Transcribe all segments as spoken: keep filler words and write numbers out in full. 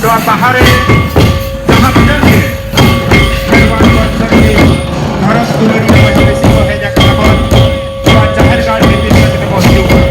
ᱱᱚᱣᱟ ᱵᱟᱦᱟ ᱨᱮ ᱡᱟᱦᱟᱸ ᱛᱤᱱᱟᱹᱜ ᱜᱮ ᱢᱮᱦᱨᱵᱟᱱ ᱜᱚᱰ ᱠᱷᱚᱱ ᱜᱮ ᱫᱷᱚᱨᱚᱢ ᱫᱩᱞᱟᱹᱲᱤᱭᱟᱹ ᱢᱟᱹᱡᱷᱤ ᱢᱤᱥᱤ ᱠᱚ ᱦᱮᱡ ᱟᱠᱟᱱᱟ ᱠᱚ, ᱱᱚᱣᱟ ᱡᱟᱦᱮᱨ ᱜᱟᱲ ᱵᱷᱤᱛᱤᱨ ᱥᱮᱫ ᱛᱮᱠᱚ ᱦᱤᱡᱩᱜ ᱠᱟᱱᱟ᱾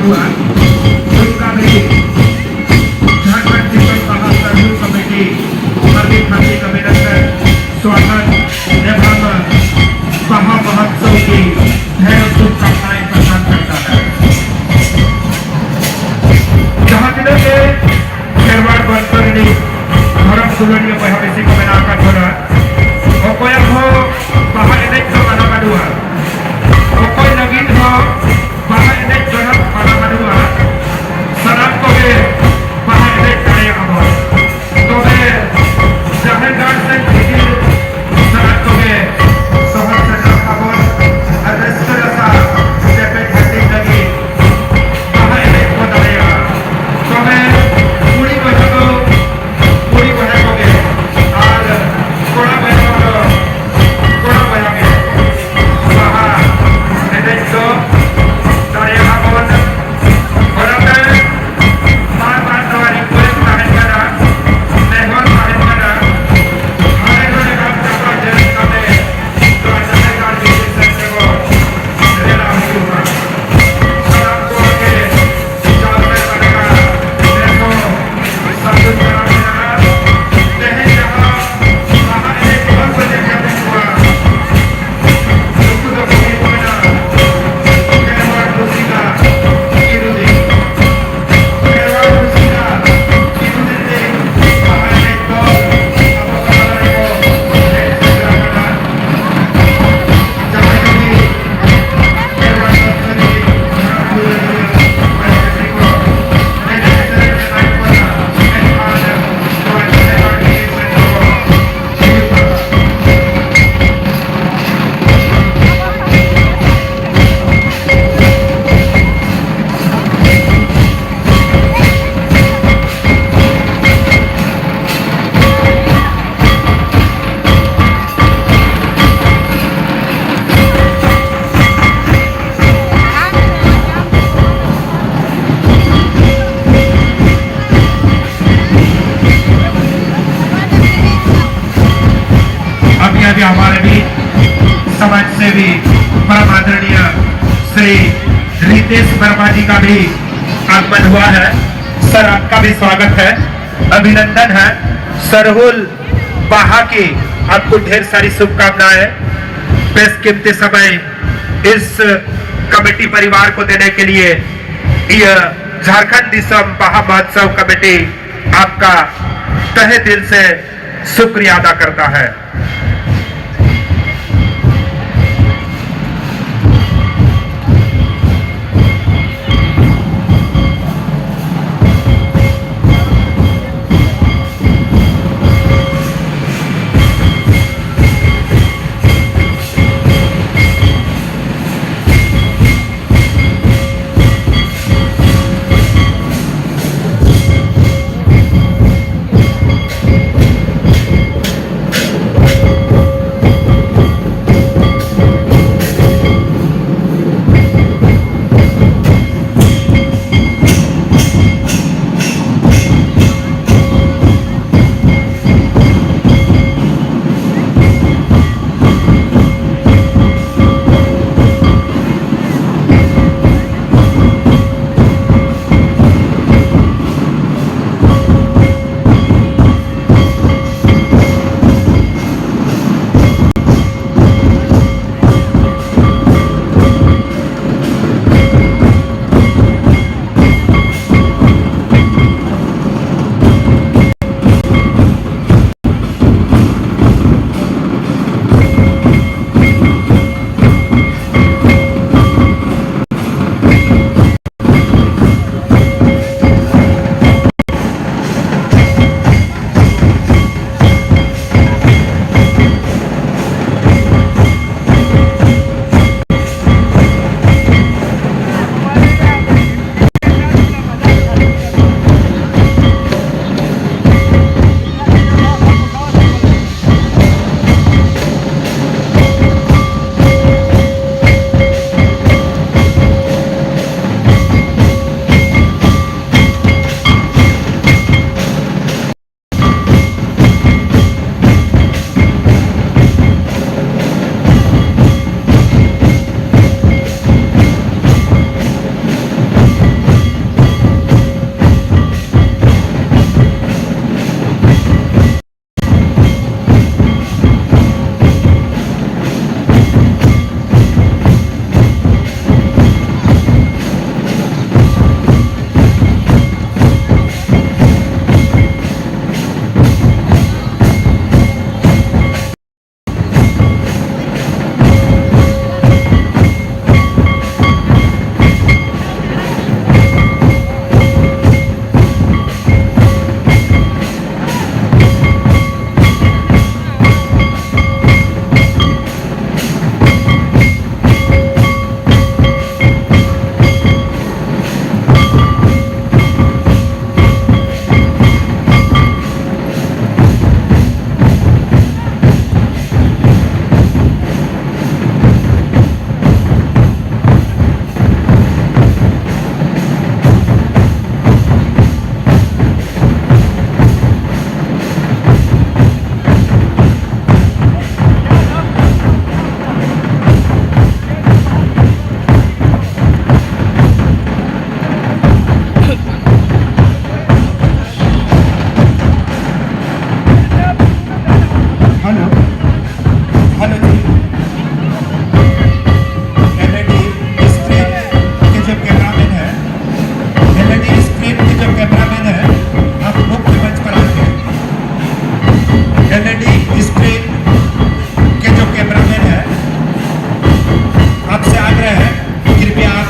हुआ, उनका भी झारखंड शीतल महासंघ कमेटी हार्दिक हार्दिक अभिनंदन, स्वागत एवं बहा महोत्सव की ढेर शुभकामनाएं प्रदान करता है। जहाँ दिनों के ᱠᱷᱮᱨᱣᱟᱲ ᱵᱚᱝᱥᱚ ᱨᱤᱱᱤᱡ ᱫᱷᱚᱨᱚᱢ ᱫᱩᱞᱟᱹᱲᱤᱭᱟᱹ ᱵᱚᱭᱦᱟ ᱢᱤᱥᱤ ᱠᱚ ᱢᱮᱱᱟᱜ ᱟᱠᱟᱫ ᱵᱚᱱᱟ᱾ ᱚᱠᱚᱭᱟᱜ ᱦᱚᱸ ᱵᱟᱦᱟ ᱮᱱᱮᱡ ᱫᱚ ᱢᱟᱱᱟ ᱵᱟᱹᱱᱩᱜᱼᱟ, ᱚᱠᱚᱭ ᱞᱟᱹᱜᱤᱫ ᱦᱚᱸ ᱵᱟᱦᱟ ᱮᱱᱮᱡ ᱫᱚ ᱢᱟᱱᱟ ᱵᱟᱹᱱᱩᱜᱼᱟ᱾ ᱥᱟᱱᱟᱢ ᱠᱚᱜᱮ ᱵᱟᱦᱟ ᱮᱱᱮᱡ ᱫᱟᱲᱮᱭᱟᱜᱼᱟ ᱵᱚᱱ᱾ ᱛᱚᱵᱮ ᱡᱟᱦᱮᱨ ᱜᱟᱲ ᱥᱮᱫ ᱵᱷᱤᱛᱤᱨ ᱥᱟᱱᱟᱢ ᱠᱚᱜᱮ ᱥᱚᱦᱚᱨ ᱥᱮᱴᱮᱨᱚᱜ ᱟᱵᱚᱱ ᱟᱨ ᱨᱟᱹᱥᱠᱟᱹ ᱨᱟᱥᱟ ᱪᱮᱯᱮᱡ ᱦᱟᱹᱴᱤᱧ ᱞᱟᱹᱜᱤᱫ ᱵᱟᱦᱟ ᱮᱱᱮᱡ ᱠᱚ ᱫᱟᱲᱮᱭᱟᱜᱼᱟ᱾ ᱛᱚᱵᱮ ᱠᱩᱲᱤ ᱵᱚᱭᱦᱟ ᱫᱚ ᱠᱩᱲᱤ ᱵᱚᱭᱦᱟ ᱠᱚᱜᱮ ᱟᱨ ᱠᱚᱲᱟ ᱵᱚᱭᱦᱟ ᱫᱚ ᱠᱚᱲᱟ ᱵᱚᱭᱦᱟ ᱜᱮ ᱵᱟᱦᱟ ᱮᱱᱮᱡ ᱫᱚ ᱫᱟᱲᱮᱭᱟᱜᱼᱟ ᱵᱚᱱ᱾ ᱚᱱᱟᱛᱮ ᱵᱟᱨ ᱵᱟᱨ ᱱᱚᱣᱟ request ᱛᱟᱦᱮᱱ ᱠᱟᱱᱟ, ᱱᱮᱦᱚᱨ ᱛᱟᱦᱮᱱ ᱠᱟᱱᱟ, ᱦᱟᱸᱰᱮ ᱱᱚᱰᱮ ᱵᱟᱝ ᱪᱟᱯᱟᱲ ᱡᱟᱹᱨᱤ ᱠᱟᱛᱮ ᱱᱚᱣᱟ ᱡᱟᱦᱮᱨ ᱜᱟᱲ ᱵᱷᱤᱛᱤᱨ ᱥᱮᱫ ᱛᱮᱵᱚᱱ ᱨᱮᱞᱟ ᱦᱤᱡᱩᱜᱼᱟ᱾ ᱥᱟᱱᱟᱢ ᱠᱚᱜᱮ ᱡᱟᱣ ᱞᱮᱠᱟ ᱱᱮᱦᱚᱨ ᱥᱟᱹᱜᱩᱱ ᱫᱟᱨᱟᱢ ᱢᱮᱱᱟᱜᱼᱟ᱾ ᱛᱮᱦᱮᱧ ᱡᱟᱦᱟᱸ ᱵᱟᱦᱟ ᱮᱱᱮᱡ ᱠᱚ ᱵᱟᱝ ᱠᱚ ᱧᱮᱞ ᱧᱟᱢᱮᱫ ᱠᱚᱣᱟ, ᱱᱩᱠᱩ ᱫᱚᱠᱚ ᱦᱩᱭᱩᱜ ᱠᱟᱱᱟ ᱠᱷᱮᱨᱣᱟᱲ ᱨᱩᱥᱤᱠᱟ ᱠᱤᱨᱩᱫᱤ᱾ ᱠᱷᱮᱨᱣᱟᱲ ᱨᱩᱥᱤᱠᱟ ᱠᱤᱨᱩᱫᱤ ᱛᱮ ᱵᱟᱦᱟ ᱮᱱᱮᱡ ᱫᱚ ᱟᱵᱚ ᱛᱟᱞᱟ ᱨᱮᱠᱚ ᱦᱮᱡ ᱥᱮᱴᱮᱨ ᱟᱠᱟᱱᱟ᱾ ᱡᱟᱦᱟᱸᱭ ᱡᱩᱫᱤ ᱠᱷᱮᱨᱣᱟᱲ ᱥᱚᱝᱥᱠᱨᱤᱛᱤ ᱫᱷᱚᱨᱚᱢ ᱫᱩᱞᱟᱹᱲᱤᱭᱟᱹ ᱵᱚᱭᱦᱟ ᱢᱤᱥᱤ ᱠᱚ ᱮᱱᱮᱡ ᱥᱮᱨᱮᱧ ᱥᱟᱱᱟᱭᱮᱫ ᱵᱚᱱᱟ, ᱮᱱᱠᱷᱟᱱ ᱱᱚᱣᱟ ᱡᱟᱦᱮᱨ ᱜᱟᱲ ᱵᱷᱤᱛᱤᱨ ᱥᱮᱫ ᱫᱚ अभी अभी हमारे बीच समाज सेवी परम आदरणीय श्री री तेज वर्मा जी का भी आगमन हुआ है। सर, आपका भी स्वागत है, अभिनंदन है। सरहुल बाहा की आपको ढेर सारी शुभकामनाएं। बेशकीमती समय इस कमेटी परिवार को देने के लिए यह झारखंड दिसम बाहा महोत्सव कमेटी आपका तहे दिल से शुक्रिया अदा करता है।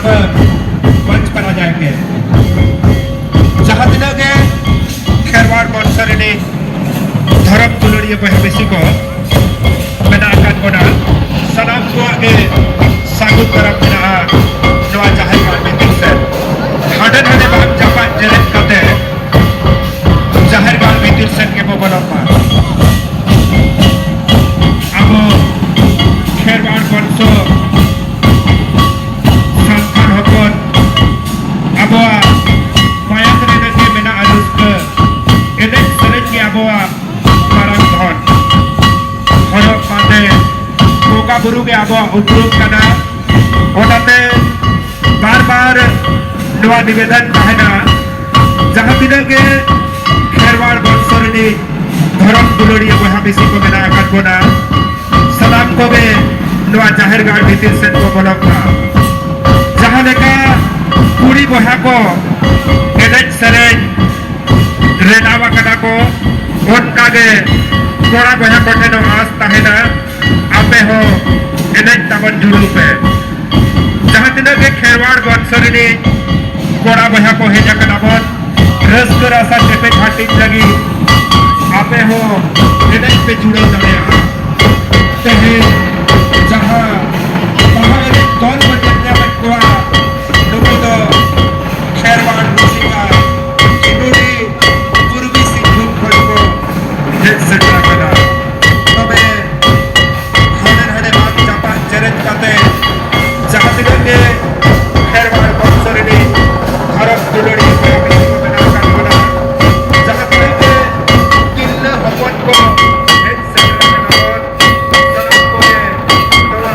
मंच पर आ जाएंगे। ᱡᱟᱦᱟᱸ ᱛᱤᱱᱟᱹᱜ ᱜᱮ ᱠᱷᱮᱨᱣᱟᱲ ᱵᱚᱝᱥᱚ ᱨᱤᱱᱤᱡ ᱫᱷᱚᱨᱚᱢ ᱫᱩᱞᱟᱹᱲᱤᱭᱟᱹ ᱵᱚᱭᱦᱟ ᱢᱤᱥᱤ ᱠᱚ ᱢᱮᱱᱟᱜ ᱟᱠᱟᱫ ᱵᱚᱱᱟ, ᱥᱟᱱᱟᱢ ᱠᱚᱣᱟᱜ ᱜᱮ ᱥᱟᱹᱜᱩᱱ ᱫᱟᱨᱟᱢ ᱢᱮᱱᱟᱜᱼᱟ ᱱᱚᱣᱟ ᱡᱟᱦᱮᱨ ᱜᱟᱲ ᱵᱷᱤᱛᱤᱨ ᱥᱮᱫ᱾ ᱦᱟᱸᱰᱮ ᱱᱟᱰᱮ ᱵᱟᱝ ᱪᱟᱯᱟᱫ ᱡᱮᱨᱮᱫ ᱠᱟᱛᱮ ᱡᱟᱦᱮᱨ ᱜᱟᱲ ᱵᱷᱤᱛᱤᱨ ᱥᱮᱫ ᱜᱮᱵᱚ ᱵᱚᱞᱚᱜ ᱢᱟ᱾ ᱟᱵᱚ ᱠᱷᱮᱨᱣᱟᱲ ᱵᱚᱝᱥᱚ ᱥᱟᱱᱛᱟᱲ ᱦᱚᱯᱚᱱ, ᱟᱵᱚᱣᱟᱜ ᱢᱟᱭᱟᱢ ᱨᱮ ᱡᱮ ᱢᱮᱱᱟᱜᱼᱟ ᱨᱟᱹᱥᱠᱟᱹ, ᱮᱱᱮᱡ ᱥᱮᱨᱮᱧ ᱜᱮ ᱟᱵᱚᱣᱟᱜ ᱢᱟᱨᱟᱝ ᱫᱷᱚᱱ᱾ ᱦᱚᱨᱚᱜ ᱵᱟᱸᱫᱮ, ᱵᱚᱸᱜᱟ ᱵᱩᱨᱩ ᱜᱮ ᱟᱵᱚᱣᱟᱜ ᱩᱯᱨᱩᱢ ᱠᱟᱱᱟ᱾ ᱚᱱᱟᱛᱮ ᱵᱟᱨ ᱵᱟᱨ ᱱᱚᱣᱟ ᱱᱤᱵᱮᱫᱚᱱ ᱛᱟᱦᱮᱱᱟ, ᱡᱟᱦᱟᱸ ᱛᱤᱱᱟᱹᱜ ᱜᱮ ᱠᱷᱮᱨᱣᱟᱲ ᱵᱚᱝᱥᱚ ᱨᱤᱱᱤᱡ ᱫᱷᱚᱨᱚᱢ ᱫᱩᱞᱟᱹᱲᱤᱭᱟᱹ ᱵᱚᱭᱦᱟ ᱢᱤᱥᱤ ᱠᱚ ᱢᱮᱱᱟᱜ ᱟᱠᱟᱫ ᱵᱚᱱᱟ, ᱥᱟᱱᱟᱢ ᱠᱚᱜᱮ ᱱᱚᱣᱟ ᱡᱟᱦᱮᱨ ᱜᱟᱲ ᱵᱷᱤᱛᱤᱨ ᱥᱮᱫ ᱠᱚ ᱵᱚᱞᱚᱜ ᱢᱟ᱾ ᱡᱟᱦᱟᱸ ᱞᱮᱠᱟ ᱠᱩᱲᱤ ᱵᱚᱭᱦᱟ ᱠᱚ ᱮᱱᱮᱡ ᱥᱮᱨᱮᱧ ᱨᱮᱱᱟᱣ ᱟᱠᱟᱫᱟ ᱠᱚ, ᱚᱱᱠᱟ ᱜᱮ ᱠᱚᱲᱟ ᱵᱚᱭᱦᱟ ᱠᱚ ᱴᱷᱮᱱ ᱦᱚᱸ ᱟᱸᱥ ᱛᱟᱦᱮᱱᱟ, ᱟᱯᱮ ᱦᱚᱸ ᱮᱱᱮᱡ ᱛᱟᱵᱚᱱ ᱡᱩᱲᱩ ᱯᱮ᱾ ᱡᱟᱦᱟᱸ ᱛᱤᱱᱟᱹᱜ ᱜᱮ ᱠᱷᱮᱨᱣᱟᱲ ᱵᱚᱝᱥᱚ ᱨᱤᱱᱤᱡ ᱠᱚᱲᱟ ᱵᱚᱭᱦᱟ ᱠᱚ ᱦᱮᱡ ᱟᱠᱟᱱᱟ ᱵᱚᱱ, ᱨᱟᱹᱥᱠᱟᱹ ᱨᱟᱥᱟ ᱪᱮᱯᱮᱡ ᱦᱟᱹᱴᱤᱧ ᱞᱟᱹᱜᱤᱫ ᱟᱯᱮ ᱦᱚᱸ ᱮᱱᱮᱡ ᱯᱮ ᱡᱩᱲᱟᱹᱣ ᱫᱟᱲᱮᱭᱟᱜᱼᱟ᱾ ᱛᱮᱦᱮᱧ ᱡᱟᱦᱟᱸ ᱵᱟᱦᱟ ᱮᱱᱮᱡ ᱫᱚᱞ ᱵᱚᱱ ᱧᱮᱞ ᱧᱟᱢᱮᱫ ᱠᱚᱣᱟ, ᱱᱩᱠᱩ ᱫᱚ ᱠᱷᱮᱨᱣᱟᱲ ᱨᱩᱥᱤᱠᱟ ᱱᱩᱰᱤ ᱯᱩᱨᱵᱤ ᱥᱤᱝᱵᱷᱩᱢ ᱠᱷᱚᱱ ᱠᱚ ᱦᱮᱡ ᱥᱮᱴᱮᱨ ᱟᱠᱟᱱᱟ᱾ ᱛᱚᱵᱮ ᱦᱟᱸᱰᱮ ᱱᱟᱰᱮ ᱵᱟᱝ ᱪᱟᱯᱟᱫ ᱪᱮᱨᱮᱡ ᱠᱟᱛᱮ ᱡᱟᱦᱟᱸ ᱛᱤᱱᱟᱹᱜ ᱜᱮ ᱠᱷᱮᱨᱣᱟᱲ ᱵᱚᱝᱥᱚ ᱨᱤᱱᱤᱡ ᱫᱷᱚᱨᱚᱢ ᱫᱩᱞᱟᱹᱲᱤᱭᱟᱹ ᱠᱚᱲᱟ ᱠᱩᱲᱤ ᱠᱚ ᱢᱮᱱᱟᱜ ᱟᱠᱟᱫ ᱵᱚᱱᱟ, ᱡᱟᱦᱟᱸ ᱛᱤᱱᱟᱹᱜ ᱜᱮ ᱛᱤᱨᱞᱟᱹ ᱦᱚᱯᱚᱱ ᱠᱚ ᱦᱮᱡ ᱥᱮᱴᱮᱨ ᱟᱠᱟᱱᱟ ᱵᱚᱱ, ᱥᱟᱱᱟᱢ ᱠᱚᱜᱮ ᱱᱚᱣᱟ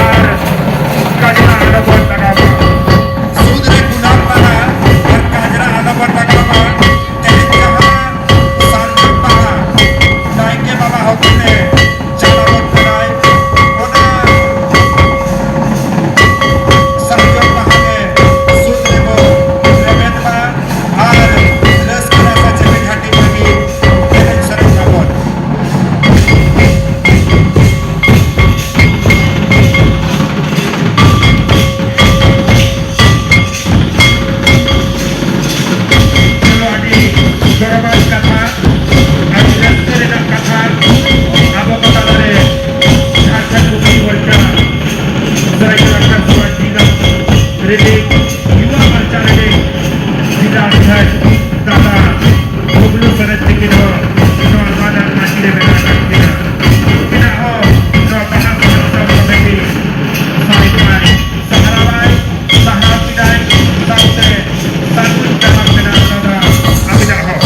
ᱟᱨ ᱠᱟᱡᱽᱨᱟ ᱟᱞᱚᱵᱚᱱ ᱞᱟᱜᱟᱣ ᱢᱟ᱾ ᱥᱩᱫ ᱨᱮ ᱜᱩᱞᱟᱵ ᱵᱟᱦᱟ ᱟᱨ ᱠᱟᱡᱽᱨᱟ ᱟᱞᱚᱵᱚᱱ ᱞᱟᱜᱟᱣ ᱢᱟ᱾ ᱛᱮᱦᱮᱧ ᱡᱟᱦᱟᱸ ᱥᱟᱨᱡᱚᱢ ᱵᱟᱦᱟ ᱱᱟᱭᱠᱮ ᱵᱟᱵᱟ ᱦᱚᱛᱮᱛᱮ ᱪᱟᱞᱟᱣᱚᱜ ᱠᱟᱱᱟᱭ, ᱚᱱᱟ ᱥᱟᱨᱡᱚᱢ ᱵᱟᱦᱟ ᱜᱮ ᱥᱩᱫ ᱨᱮᱵᱚ ᱨᱮᱵᱮᱫ ᱢᱟ ᱟᱨ ᱨᱟᱹᱥᱠᱟᱹ ᱨᱟᱥᱟ ᱪᱮᱯᱮᱡ ᱦᱟᱹᱴᱤᱧ ᱞᱟᱹᱜᱤᱫ ᱮᱱᱮᱡ ᱥᱮᱨᱮᱧ ᱢᱟᱵᱚᱱ᱾ ᱟᱹᱰᱤ ᱜᱚᱨᱚᱵᱟᱱ ᱠᱟᱛᱷᱟ, ᱟᱹᱰᱤ ᱨᱟᱹᱥᱠᱟᱹ ᱨᱮᱱᱟᱜ ᱠᱟᱛᱷᱟ᱾ ᱟᱵᱚ ᱠᱚ ᱛᱟᱞᱟᱨᱮ ᱡᱷᱟᱨᱠᱷᱚᱸᱰ ᱢᱩᱠᱛᱤ ᱢᱳᱨᱪᱟ ᱥᱟᱹᱨᱟᱹᱭᱠᱮᱞᱟ ᱠᱷᱟᱨᱥᱚᱣᱟ ᱡᱤᱞᱟ ᱨᱤᱱᱤᱡ ᱭᱩᱣᱟ ᱢᱳᱨᱪᱟ ᱨᱤᱱᱤᱡ ᱡᱤᱞᱟ ᱚᱫᱷᱭᱚᱠᱥ ᱫᱟᱫᱟ ᱵᱟᱵᱞᱩ ᱥᱚᱨᱮᱱ ᱛᱤᱠᱤᱱ ᱦᱚᱸ ᱱᱚᱣᱟ ᱢᱟᱹᱱᱟᱱ ᱢᱟᱹᱪᱤ ᱨᱮ ᱢᱮᱱᱟᱜ ᱟᱠᱟᱫ ᱠᱤᱱᱟ᱾ ᱩᱱᱠᱤᱱᱟᱜ ᱦᱚᱸ ᱱᱚᱣᱟ ᱵᱟᱦᱟ ᱥᱟᱡᱟᱣ ᱠᱚᱢᱤᱴᱤ ᱥᱟᱭ ᱥᱟᱭ ᱥᱟᱨᱦᱟᱣᱟᱭ, ᱥᱟᱨᱦᱟᱣ ᱠᱮᱫᱟᱭ, ᱥᱟᱶᱛᱮ ᱥᱟᱹᱜᱩᱱ ᱡᱟᱱᱟᱢ ᱢᱮᱱᱟᱜ ᱟᱠᱟᱫᱟ ᱟᱹᱵᱤᱱᱟᱜ ᱦᱚᱸ᱾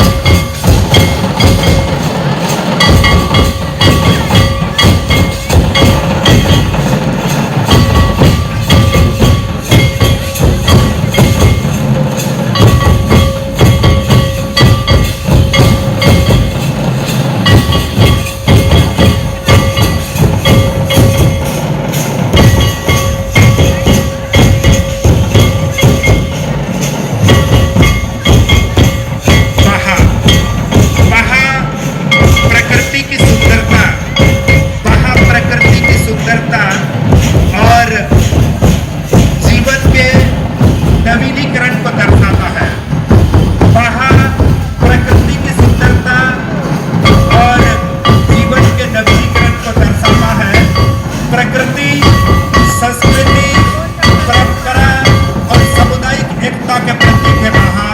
ᱵᱟᱦᱟ, ᱵᱟᱦᱟ ᱯᱨᱟᱠᱨᱤᱛᱤᱠ ᱥᱩᱱᱫᱚᱨᱛᱟ, ᱵᱟᱦᱟ ᱯᱨᱟᱠᱨᱤᱛᱤᱠ ᱥᱩᱱᱫᱚᱨᱛᱟ ᱚᱨ ᱡᱤᱵᱚᱱ ᱠᱮ ᱱᱚᱵᱤᱱᱤᱠᱨᱚᱱ ᱠᱚ ᱫᱟᱨᱥᱟᱛᱟ ᱦᱟᱭ᱾ ᱵᱟᱦᱟ ᱯᱨᱟᱠᱨᱤᱛᱤᱠ ᱥᱩᱱᱫᱚᱨᱛᱟ ᱚᱨ ᱡᱤᱵᱚᱱ ᱠᱮ ᱱᱚᱵᱤᱱᱤᱠᱨᱚᱱ ᱠᱚ ᱫᱟᱨᱥᱟᱛᱟ ᱦᱟᱭ᱾ ᱯᱨᱟᱠᱨᱤᱛᱤᱠ ᱥᱚᱝᱥᱠᱨᱤᱛᱤᱠ ᱯᱨᱚᱢᱯᱚᱨᱟ ᱚᱨ ᱥᱟᱢᱩᱫᱟᱭᱤᱠ ᱮᱠᱛᱟ ᱠᱮ ᱯᱨᱚᱛᱤᱠ ᱦᱟᱭ ᱵᱟᱦᱟ᱾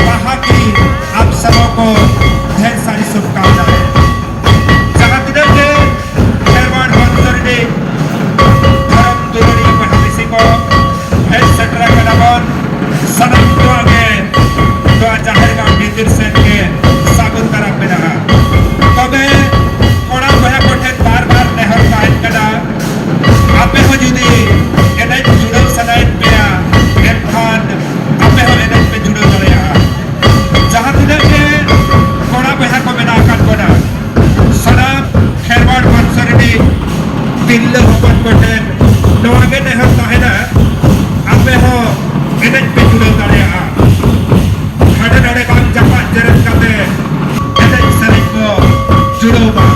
ᱵᱟᱦᱟ ᱠᱤ ᱟᱯ ᱥᱚᱵᱷᱚ ᱠᱚ ᱰᱷᱮᱨ ᱥᱟᱨᱤ ᱥᱩᱵᱷᱠᱟᱢᱱᱟᱭ᱾ ᱡᱟᱦᱟᱸ ᱛᱤᱱᱟᱹᱜ ᱜᱮ ᱠᱷᱮᱨᱣᱟᱲ ᱵᱚᱱᱫᱚᱨ ᱨᱤᱱᱤᱡ ᱫᱷᱚᱨᱚᱢ ᱫᱩᱞᱟᱹᱲᱤ ᱵᱚᱭᱦᱟ ᱢᱤᱥᱤ ᱠᱚ ᱦᱮᱡ ᱥᱮᱴᱮᱨ ᱟᱠᱟᱱᱟ ᱵᱚᱱ, ᱥᱟᱱᱟᱢ ᱠᱚᱣᱟᱜ ᱜᱮ ᱱᱚᱣᱟ ᱡᱟᱦᱮᱨ ᱜᱟᱲ ᱵᱷᱤᱛᱤᱨ ᱥᱮᱫ ᱜᱮ ᱥᱟᱹᱜᱩᱱ ᱫᱟᱨᱟᱢ ᱢᱮᱱᱟᱜᱼᱟ᱾ ᱛᱚᱵᱮ ᱠᱚᱲᱟ ᱵᱚᱭᱦᱟ ᱠᱚ ᱴᱷᱮᱱ ᱵᱟᱨ ᱵᱟᱨ ᱱᱮᱦᱚᱨ ᱛᱟᱦᱮᱱ ᱠᱟᱱᱟ, ᱦᱚᱯᱚᱱ ᱠᱚᱴᱷᱮᱱ ᱱᱚᱣᱟ ᱜᱮ ᱱᱮᱦᱚᱨ ᱛᱟᱦᱮᱱᱟ, ᱟᱯᱮ ᱦᱚᱸ ᱮᱱᱮᱡ ᱯᱮ ᱡᱩᱲᱟᱹᱣ ᱫᱟᱲᱮᱭᱟᱜᱼᱟ᱾ ᱦᱟᱸᱰᱮ ᱱᱟᱰᱮ ᱵᱟᱝ ᱪᱟᱯᱟᱫ ᱡᱮᱨᱮᱫ ᱠᱟᱛᱮ ᱮᱱᱮᱡ ᱥᱮᱨᱮᱧ ᱠᱚ ᱡᱩᱲᱟᱹᱣ ᱢᱟ᱾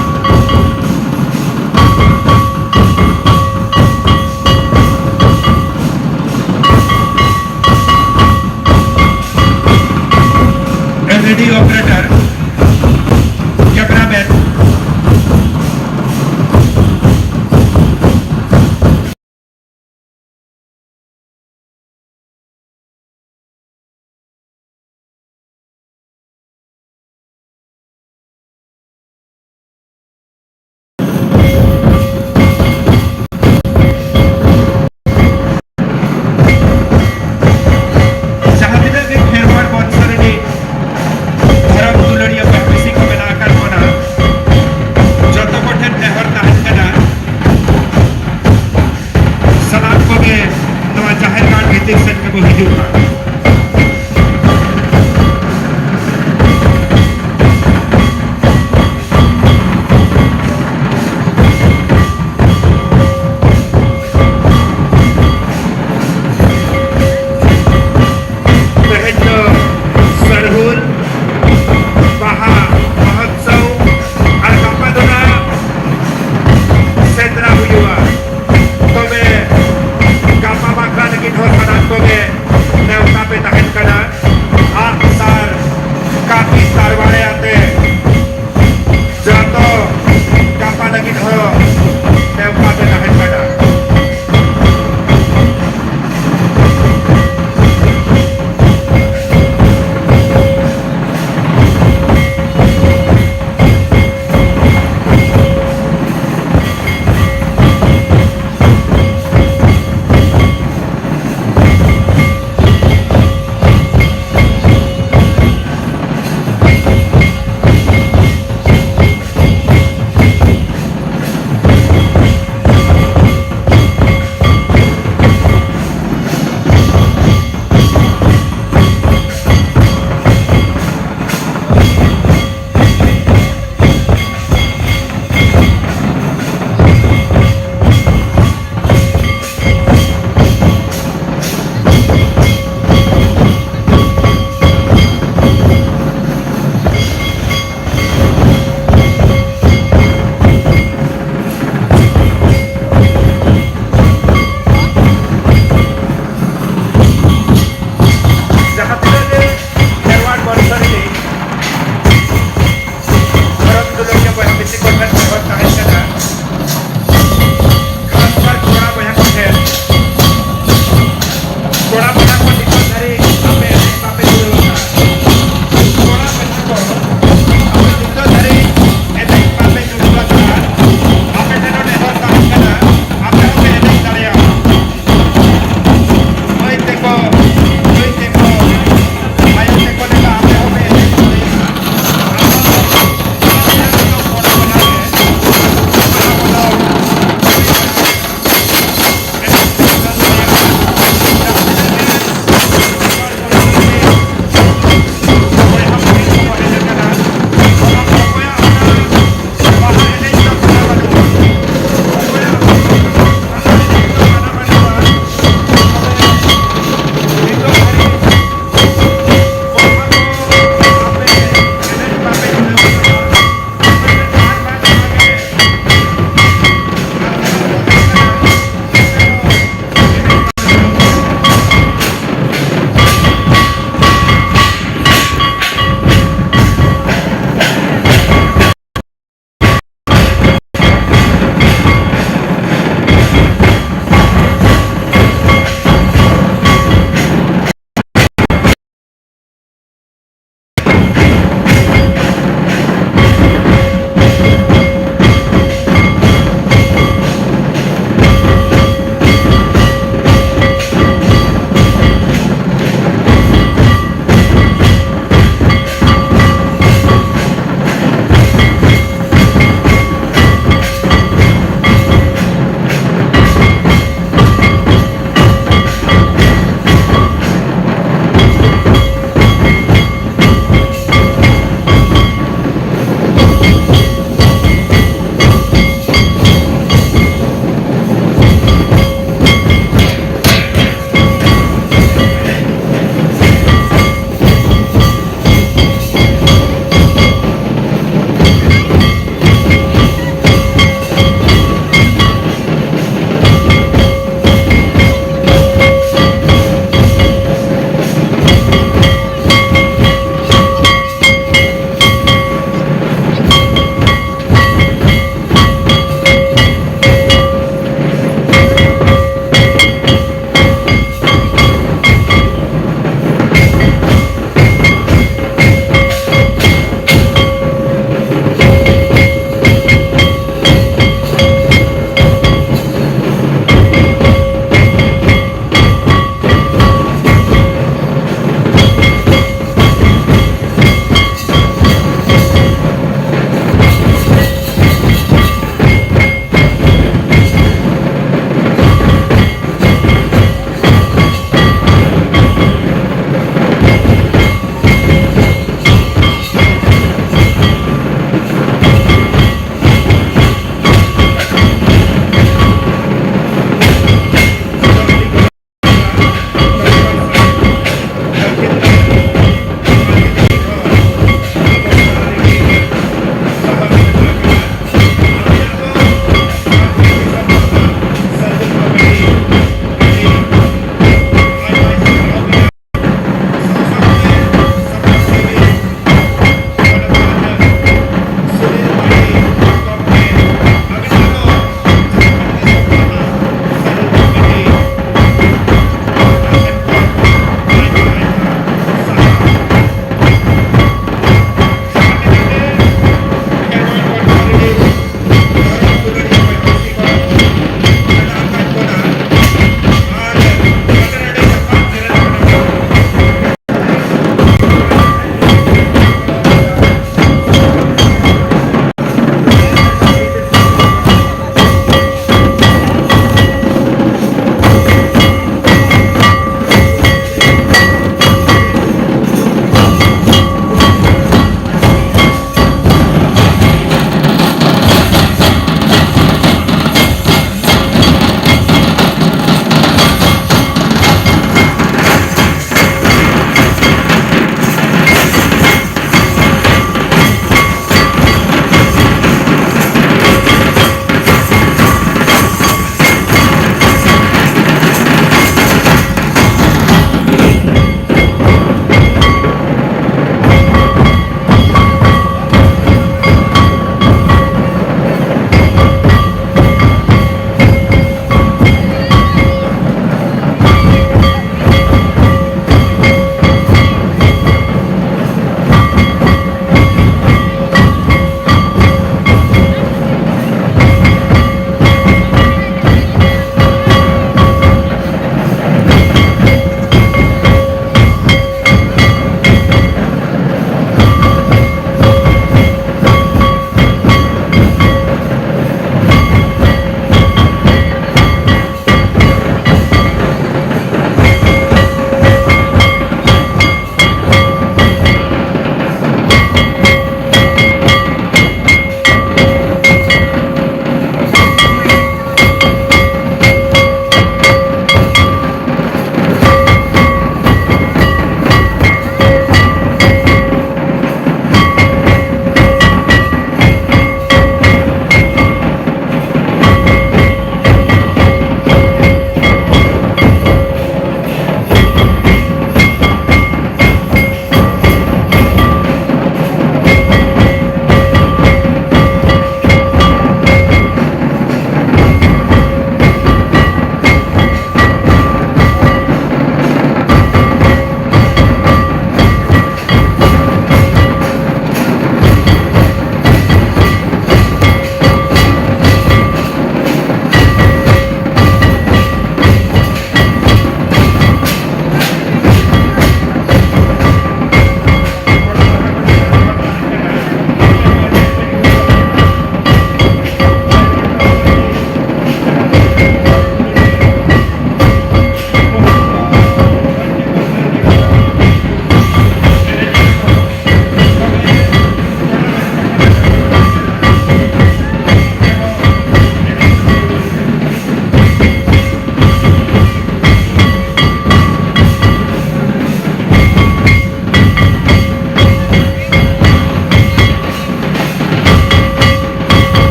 L E D operator, cameraman,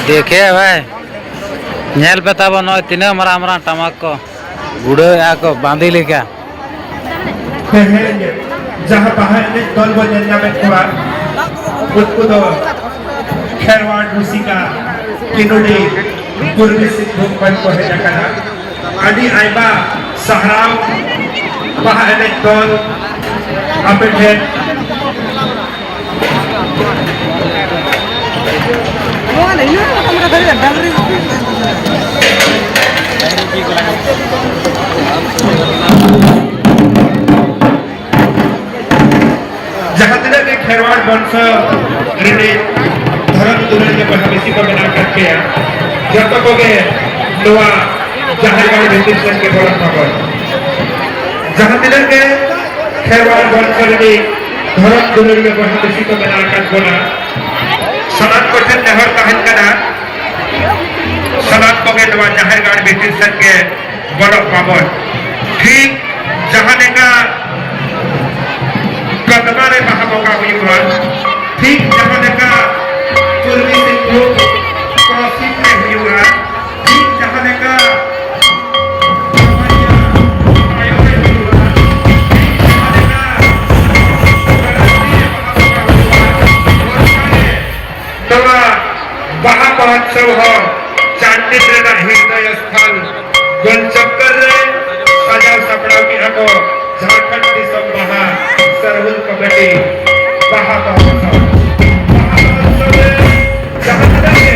ᱫᱮᱠᱷᱮ ᱵᱷᱟᱭ, ᱧᱮᱞ ᱯᱮ ᱛᱟᱵᱚᱱ, ᱱᱚᱜᱼᱚᱭ ᱛᱤᱱᱟᱹᱜ ᱢᱟᱨᱟᱝ ᱢᱟᱨᱟᱝ ᱴᱟᱢᱟᱠ ᱠᱚ ᱜᱩᱲᱟᱹᱣᱮᱫᱼᱟ ᱠᱚ ᱵᱟᱸᱫᱤ ᱞᱮᱠᱟ᱾ ᱛᱮᱦᱮᱧ ᱡᱟᱦᱟᱸ ᱵᱟᱦᱟ ᱮᱱᱮᱡ ᱫᱚᱞ ᱵᱚᱱ ᱧᱮᱞ ᱧᱟᱢᱮᱫ ᱠᱚᱣᱟ, ᱩᱱᱠᱩ ᱫᱚ ᱠᱷᱮᱨᱣᱟᱲ ᱨᱩᱥᱤᱠᱟ ᱠᱤᱱᱩᱰᱤ ᱯᱩᱨᱵᱤ ᱥᱤᱝᱵᱷᱩᱢ ᱠᱷᱚᱱ ᱠᱚ ᱦᱮᱡ ᱟᱠᱟᱱᱟ᱾ ᱟᱹᱰᱤ ᱟᱭᱢᱟ ᱥᱟᱨᱦᱟᱣ ᱵᱟᱦᱟ ᱮᱱᱮᱡ ᱫᱚᱞ ᱟᱯᱮ ᱴᱷᱮᱱ᱾ ᱡᱟᱦᱟᱸ ᱛᱤᱱᱟᱹᱜ ᱜᱮ ᱠᱷᱮᱨᱣᱟᱲ ᱵᱚᱝᱥᱚ ᱨᱤᱱᱤᱡ ᱫᱷᱚᱨᱚᱢ ᱫᱩᱞᱟᱹᱲᱤᱭᱟᱹ ᱵᱚᱭᱦᱟ ᱢᱤᱥᱤ ᱠᱚ ᱢᱮᱱᱟᱜ ᱟᱠᱟᱫ ᱯᱮᱭᱟ, ᱡᱚᱛᱚ ᱠᱚᱜᱮ ᱱᱚᱣᱟ ᱡᱟᱦᱮᱨ ᱜᱟᱲ ᱵᱷᱤᱛᱤᱨ ᱥᱮᱫ ᱜᱮ ᱵᱚᱞᱚᱱ ᱢᱟᱵᱚᱱ᱾ ᱡᱟᱦᱟᱸ ᱛᱤᱱᱟᱹᱜ ᱜᱮ ᱠᱷᱮᱨᱣᱟᱲ ᱵᱚᱝᱥᱚ ᱨᱤᱱᱤᱡ ᱫᱷᱚᱨᱚᱢ ᱫᱩᱞᱟᱹᱲᱤᱭᱟᱹ ᱵᱚᱭᱦᱟ ᱢᱤᱥᱤ ᱠᱚ ᱢᱮᱱᱟᱜ ᱟᱠᱟᱫ ᱵᱚᱱᱟ, ᱥᱟᱱᱟᱢ ᱠᱚᱴᱷᱮᱱ ᱱᱮᱦᱚᱨ ᱛᱟᱦᱮᱱ ᱠᱟᱱᱟ, ᱥᱟᱱᱟᱢ ᱠᱚᱜᱮ ᱱᱚᱣᱟ ᱡᱟᱦᱮᱨ ᱜᱟᱲ ᱵᱷᱤᱛᱤᱨ ᱥᱮᱫ ᱜᱮ ᱵᱚᱞᱚᱜ ᱢᱟᱵᱚᱱ᱾ ᱴᱷᱤᱠ ᱡᱟᱦᱟᱸ ᱞᱮᱠᱟ ᱠᱚᱫᱢᱟ ᱨᱮ ᱵᱟᱦᱟ ᱵᱚᱸᱜᱟ ᱦᱩᱭᱩᱜᱼᱟ, ᱴᱷᱤᱠ ᱡᱟᱦᱟᱸ ᱞᱮᱠᱟ ᱯᱩᱨᱵᱤ ᱥᱤᱝᱵᱷᱩᱢ ᱠᱨᱚᱥᱤᱝ ᱨᱮ ᱦᱩᱭᱩᱜᱼᱟ, ᱴᱷᱤᱠ ᱡᱟᱦᱟᱸ ᱞᱮᱠᱟ ᱛᱟᱭᱚᱢ ᱨᱮ ᱦᱩᱭᱩᱜᱼᱟ, ᱴᱷᱤᱠ ᱡᱟᱦᱟᱸ ᱞᱮᱠᱟ ᱱᱚᱣᱟ ᱵᱟᱦᱟ ᱢᱚᱦᱚᱛᱥᱚᱵ ᱦᱚᱸ ᱪᱟᱱᱰᱤᱞ ᱨᱮᱱᱟᱜ ᱦᱨᱤᱫᱚᱭ ᱥᱛᱷᱟᱱ ᱜᱳᱞ ᱪᱚᱠᱠᱚᱨ ᱨᱮ ᱥᱟᱡᱟᱣ ᱥᱟᱯᱲᱟᱣ ᱠᱮᱫᱼᱟ ᱠᱚ ᱡᱷᱟᱲᱠᱷᱚᱸᱰ ᱫᱤᱥᱚᱢ ᱵᱟᱦᱟ ᱥᱟᱨᱦᱩᱞ ᱠᱚᱢᱤᱴᱤ᱾ ᱵᱟᱦᱟ ᱢᱚᱦᱚᱛᱥᱚᱵ, ᱵᱟᱦᱟ ᱢᱚᱦᱚᱛᱥᱚᱵ ᱨᱮ ᱡᱟᱦᱟᱸ ᱛᱤᱱᱟᱹᱜ ᱜᱮ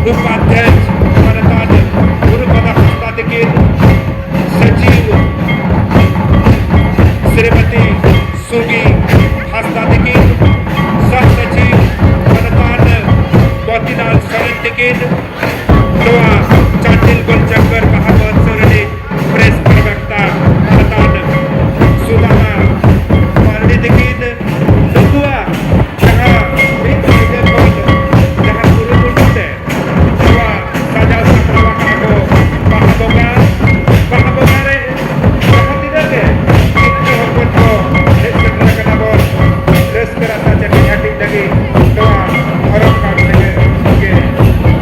ᱩᱯᱟᱫᱷᱭᱟᱭ ᱢᱟᱱᱚᱛᱟᱱ ᱜᱩᱨᱩᱯᱚᱫᱚ ᱦᱟᱸᱥᱫᱟ ᱛᱤᱠᱤᱱ, ᱥᱚᱪᱤᱵᱽ ᱥᱨᱤᱢᱚᱛᱤ ᱥᱩᱜᱤ ᱦᱟᱸᱥᱫᱟ ᱛᱤᱠᱤᱱ, ᱥᱚᱦ ᱥᱚᱪᱤᱵᱽ ᱢᱟᱱᱚᱛᱟᱱ ᱢᱚᱛᱤᱞᱟᱞ ᱥᱚᱨᱮᱱ ᱛᱤᱠᱤᱱ, ᱱᱚᱣᱟ ᱪᱟᱱᱰᱤᱞ ᱜᱳᱞ ᱪᱚᱠᱠᱚᱨ ᱵᱟᱦᱟ ᱢᱚᱦᱚᱛᱥᱚᱵ ᱨᱤᱱᱤᱡ ᱯᱨᱮᱥ ᱯᱨᱚᱵᱚᱠᱛᱟ ᱢᱟᱱᱚᱛᱟᱱ ᱥᱩᱫᱟᱢᱟ ᱢᱟᱨᱰᱤ ᱛᱤᱠᱤᱱ, ᱱᱩᱠᱩᱣᱟᱜ ᱡᱟᱦᱟᱸ ᱢᱤᱫ ᱧᱤᱫᱟᱹ ᱠᱷᱚᱱ ᱡᱟᱦᱟᱸ ᱠᱩᱨᱩᱢᱩᱴᱩ ᱛᱮ ᱱᱚᱣᱟ ᱥᱟᱡᱟᱣ ᱥᱟᱯᱲᱟᱣ ᱟᱠᱟᱫ ᱠᱚ ᱵᱟᱦᱟ ᱵᱚᱸᱜᱟ, ᱵᱟᱦᱟ ᱵᱚᱸᱜᱟ ᱨᱮ ᱡᱟᱦᱟᱸ ᱛᱤᱱᱟᱹᱜ ᱜᱮ ᱛᱤᱨᱞᱟᱹ ᱦᱚᱯᱚᱱ ᱠᱚ ᱦᱮᱡ ᱥᱮᱴᱮᱨ ᱟᱠᱟᱱᱟ ᱵᱚᱱ, ᱨᱟᱹᱥᱠᱟᱹ ᱨᱟᱥᱟ ᱪᱟᱹᱴᱤᱡ ᱦᱟᱹᱴᱤᱧ ᱞᱟᱹᱜᱤᱫ ᱱᱚᱣᱟ ᱫᱷᱚᱨᱚᱢ ᱜᱟᱲ ᱨᱮᱜᱮ ᱜᱮ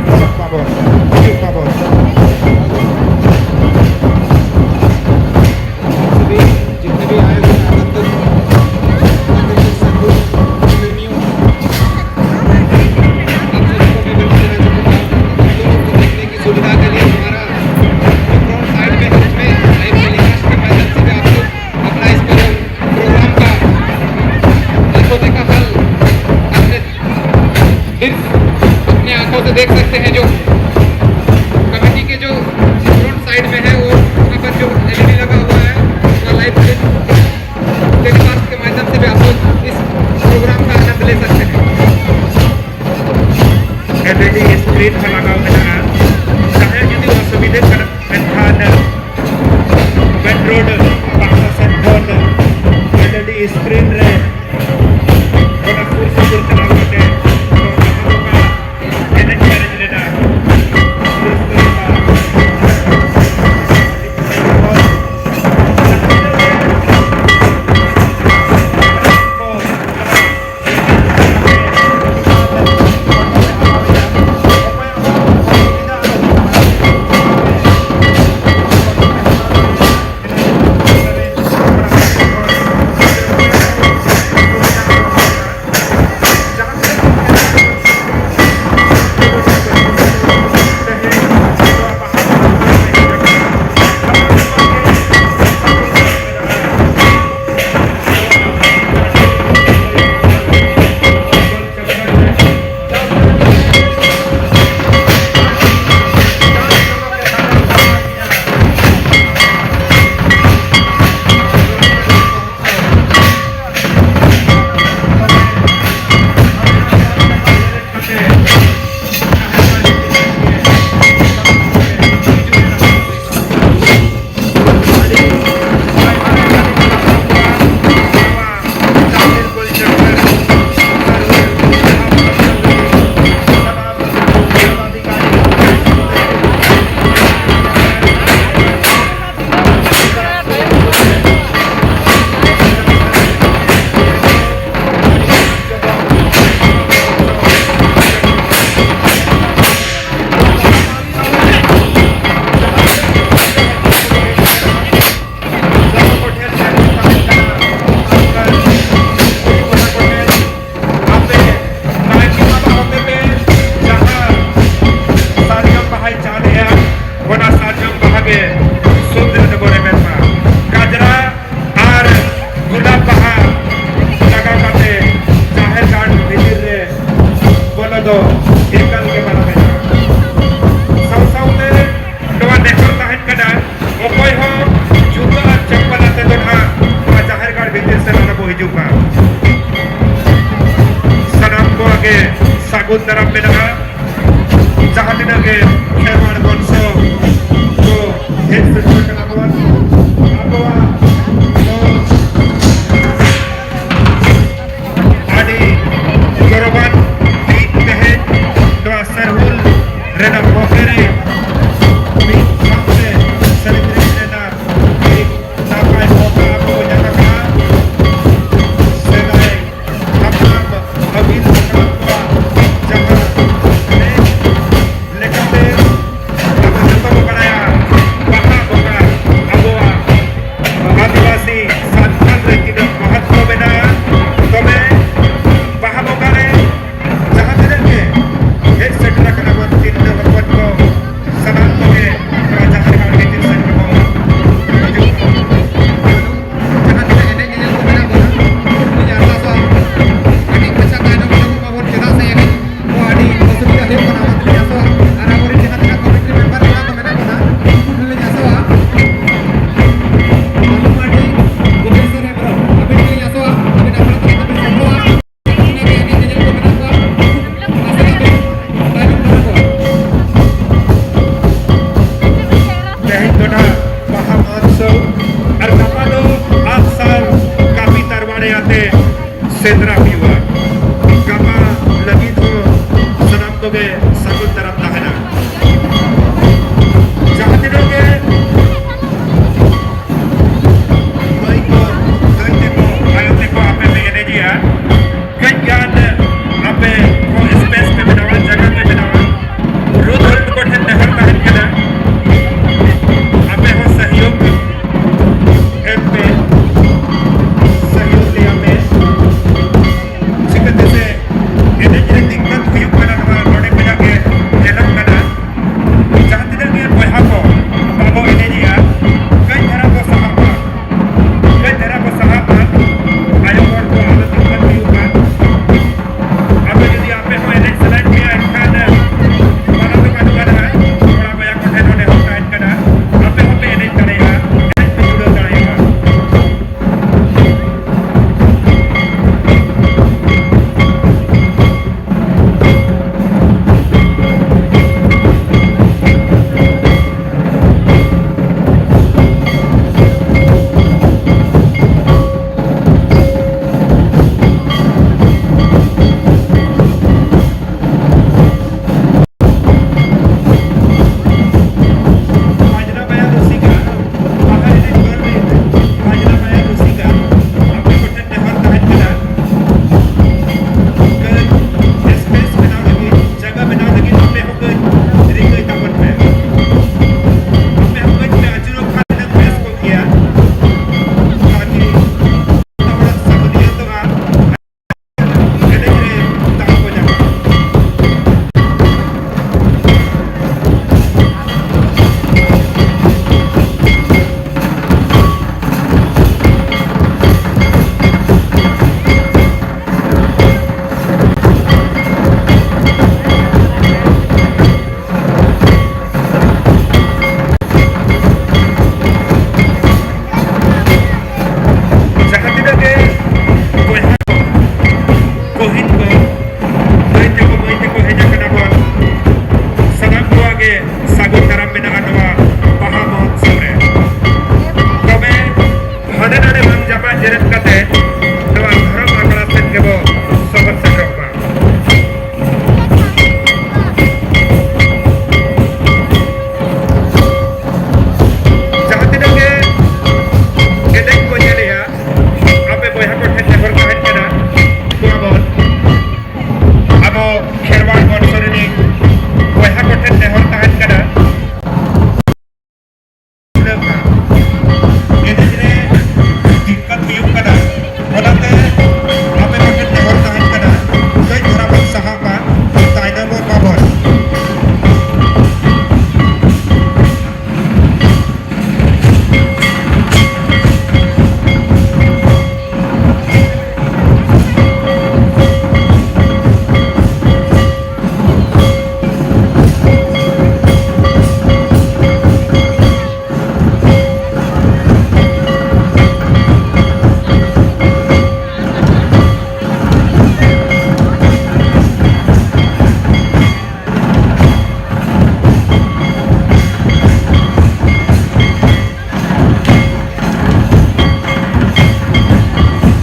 ᱥᱮᱱᱚᱜ ᱢᱟᱵᱚᱱ, ᱦᱤᱡᱩᱜ ᱢᱟᱵᱚᱱ᱾ सभी जितने भी आए हुए हैं, आमंत्रित, आमंत्रित साधु प्रेमियों, आप सभी को मैं विनती करना चाहूँगा, हम लोगों को देखने की सुविधा के लिए हमारा जो फ्रंट साइड में है, उसमें लाइव टेलीकास्ट के माध्यम से भी आप लोग अपना इस प्रो-, प्रोग्राम का देखो देखा फल अपने दिल अपने आंखों से देख सकते हैं। जो कमेटी के जो फ्रंट साइड में है, वो वहाँ पर जो एलईडी लगा हुआ है, उसका लाइव टेलीकास्ट के माध्यम से भी आप लोग इस प्रोग्राम का आनंद ले सकते हैं। एलईडी स्क्रीन ᱦᱚᱸ ᱞᱟᱜᱟᱣ ᱢᱮᱱᱟᱜᱼᱟ᱾ ᱡᱟᱦᱟᱸᱭ ᱡᱩᱫᱤ ᱚᱥᱩᱵᱤᱫᱷᱟ ᱠᱟᱱᱟ, ᱢᱮᱱᱠᱷᱟᱱ ᱢᱮᱱ ᱨᱳᱰ ᱯᱟᱦᱴᱟ ᱥᱮᱫ ᱠᱷᱚᱱ ᱮᱞᱤᱰᱤ ᱥᱠᱨᱤᱱ ᱨᱮ ᱚᱱᱟ ᱥᱩᱨ ᱥᱩᱯᱩᱨ ᱪᱟᱞᱟᱣ ᱠᱟᱛᱮ ᱱᱚᱣᱟ ᱵᱟᱦᱟ ᱵᱚᱸᱜᱟ ᱮᱱᱮᱡ ᱥᱮᱨᱮᱧ ᱨᱮᱱᱟᱜ ᱨᱟᱹᱥᱠᱟᱹ ᱨᱮᱱᱟᱜ ᱢᱚᱫᱽᱫᱷᱮ ᱨᱮ ᱢᱤᱫ ᱥᱟᱶᱛᱮ ᱥᱮᱞᱮᱵᱨᱮᱴ ᱨᱮᱱᱟᱜ ᱢᱤᱫ ᱱᱟᱯᱟᱭ ᱢᱚᱣᱠᱟ ᱟᱵᱚ ᱵᱚ ᱧᱟᱢ ᱟᱠᱟᱫᱼᱟ᱾ ᱥᱮᱫᱟᱭ ᱦᱟᱯᱲᱟᱢ ᱟᱹᱜᱤᱞ ᱦᱟᱯᱲᱟᱢ ᱠᱚᱣᱟᱜ ᱡᱟᱦᱟᱸ ᱮᱱᱮᱡ ᱞᱮᱠᱟᱛᱮ ᱟᱵᱚ ᱡᱚᱛᱚ ᱵᱚ ᱵᱟᱲᱟᱭᱟ, ᱵᱟᱦᱟ ᱵᱚᱸᱜᱟ ᱟᱵᱚᱣᱟᱜ ᱟᱹᱫᱤᱵᱟᱹᱥᱤ ᱥᱟᱱᱛᱟᱲ ᱨᱮ ᱛᱤᱱᱟᱹᱜ ᱢᱚᱦᱚᱛᱛᱚ ᱢᱮᱱᱟᱜᱼᱟ᱾ ᱛᱚᱵᱮ ᱵᱟᱦᱟ ᱵᱚᱸᱜᱟ ᱨᱮ ᱡᱟᱦᱟᱸ ᱛᱤᱱᱟᱹᱜ ᱜᱮ ᱦᱮᱡ ᱥᱮᱴᱮᱨ ᱟᱠᱟᱱᱟ ᱵᱚᱱ ᱛᱤᱨᱞᱟᱹ ᱦᱚᱯᱚᱱ ᱠᱚ, ᱥᱟᱹᱜᱩᱱ ᱫᱟᱨᱟᱢ ᱢᱮᱱᱟᱜᱼᱟ ᱱᱚᱣᱟ ᱵᱟᱦᱟ ᱢᱚᱦᱚᱛᱥᱚᱵ ᱨᱮ᱾ ᱛᱚᱵᱮ ᱦᱟᱸᱰᱮ ᱱᱟᱰᱮ ᱵᱟᱝ ᱡᱟᱯᱟᱜ ᱡᱮᱨᱮᱫ ᱠᱟᱛᱮ ᱱᱚᱣᱟ ᱫᱷᱚᱨᱚᱢ ᱟᱠᱷᱲᱟ ᱥᱮᱫ ᱜᱮᱵᱚ ᱥᱚᱦᱚᱨ ᱥᱮᱴᱮᱨᱚᱜ ᱢᱟ᱾ ᱡᱟᱦᱟᱸ ᱛᱤᱱᱟᱹᱜ ᱜᱮ ᱮᱱᱮᱡ ᱠᱚ ᱧᱮᱞᱮᱜᱼᱟ, ᱟᱯᱮ ᱵᱚᱭᱦᱟ ᱠᱚ ᱴᱷᱮᱱ ᱱᱮᱦᱚᱨ ᱛᱟᱦᱮᱱ ᱠᱟᱱᱟ, ᱱᱚᱣᱟ ᱵᱚᱱ ᱟᱵᱚ ᱠᱷᱮᱨᱣᱟᱲ ᱵᱚᱝᱥᱚ ᱨᱤᱱᱤᱡ ᱵᱚᱭᱦᱟ ᱠᱚᱴᱷᱮᱱ ᱱᱮᱦᱚᱨ ᱛᱟᱦᱮᱱ ᱠᱟᱱᱟ, ᱮᱱᱮᱡ ᱨᱮ ᱫᱤᱠᱠᱟᱛ ᱦᱩᱭᱩᱜ ᱠᱟᱱᱟ, ᱚᱱᱟᱛᱮ ᱟᱯᱮ ᱠᱚᱴᱷᱮᱱ ᱱᱮᱦᱚᱨ ᱛᱟᱦᱮᱱ ᱠᱟᱱᱟ, ᱠᱟᱹᱡ ᱫᱷᱟᱨᱟ ᱵᱚᱱ ᱥᱟᱦᱟᱜ ᱢᱟ, ᱛᱟᱭᱱᱚᱢᱚᱜ ᱢᱟᱵᱚᱱ᱾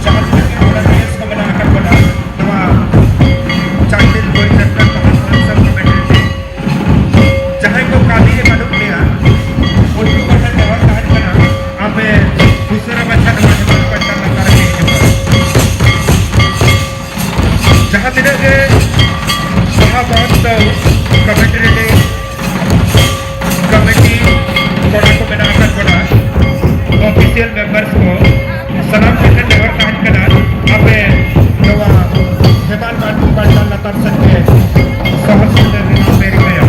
ᱡᱟᱦᱟᱸ ᱛᱤᱱᱟᱹᱜ ᱜᱮ volunteers ᱠᱚ ᱢᱮᱱᱟᱜ ᱟᱠᱟᱫ ᱵᱚᱱᱟ, ᱱᱚᱣᱟ ᱪᱟᱱᱰᱤᱞ ᱵᱳᱭ ᱡᱟᱛᱨᱟ ᱢᱚᱦᱚᱛᱥᱚᱵ ᱠᱚᱢᱤᱴᱤ ᱨᱤᱱᱤᱡ ᱡᱟᱦᱟᱸᱭ ᱠᱚ ᱠᱟᱹᱢᱤ ᱨᱮ ᱵᱟᱹᱱᱩᱜ ᱯᱮᱭᱟ, ᱩᱱᱠᱩ ᱠᱚ ᱴᱷᱮᱱ ᱱᱮᱦᱚᱨ ᱛᱟᱦᱮᱱ ᱠᱟᱱᱟ, ᱟᱯᱮ ᱩᱥᱟᱹᱨᱟ ᱢᱟᱪᱷᱟ ᱱᱚᱣᱟ ᱦᱮᱢᱟᱞ ᱯᱟᱴᱟ ᱞᱟᱛᱟᱨ ᱨᱮ ᱦᱤᱡᱩᱜ ᱯᱮ᱾ ᱡᱟᱦᱟᱸ ᱛᱤᱱᱟᱹᱜ ᱜᱮ ᱵᱟᱦᱟ ᱢᱚᱦᱚᱛᱥᱚᱵ ᱠᱚᱢᱤᱴᱤ ᱨᱤᱱᱤᱡ ᱠᱚᱢᱤᱴᱤ ᱠᱚᱲᱟ ᱠᱚ ᱢᱮᱱᱟᱜ ᱟᱠᱟᱫ ᱵᱚᱱᱟ, ᱚᱯᱷᱤᱥᱤᱭᱟᱞ ᱢᱮᱢᱵᱟᱨᱥ ᱠᱚ, ᱥᱟᱱᱟᱢ ᱠᱚ ᱴᱷᱮᱱ ᱱᱮᱦᱚᱨ ᱛᱟᱦᱮᱱ ᱠᱟᱱᱟ, ᱟᱯᱮ ᱱᱚᱣᱟ ᱦᱮᱢᱟᱞ ᱢᱟᱴ ᱯᱟᱞᱴᱟ ᱞᱟᱛᱟᱨ ᱥᱮᱫ ᱜᱮ ᱥᱚᱦᱚᱨ ᱥᱮᱴᱮᱨ ᱨᱮᱱᱟᱜ ᱯᱮ ᱨᱤᱠᱟᱹᱭᱟ᱾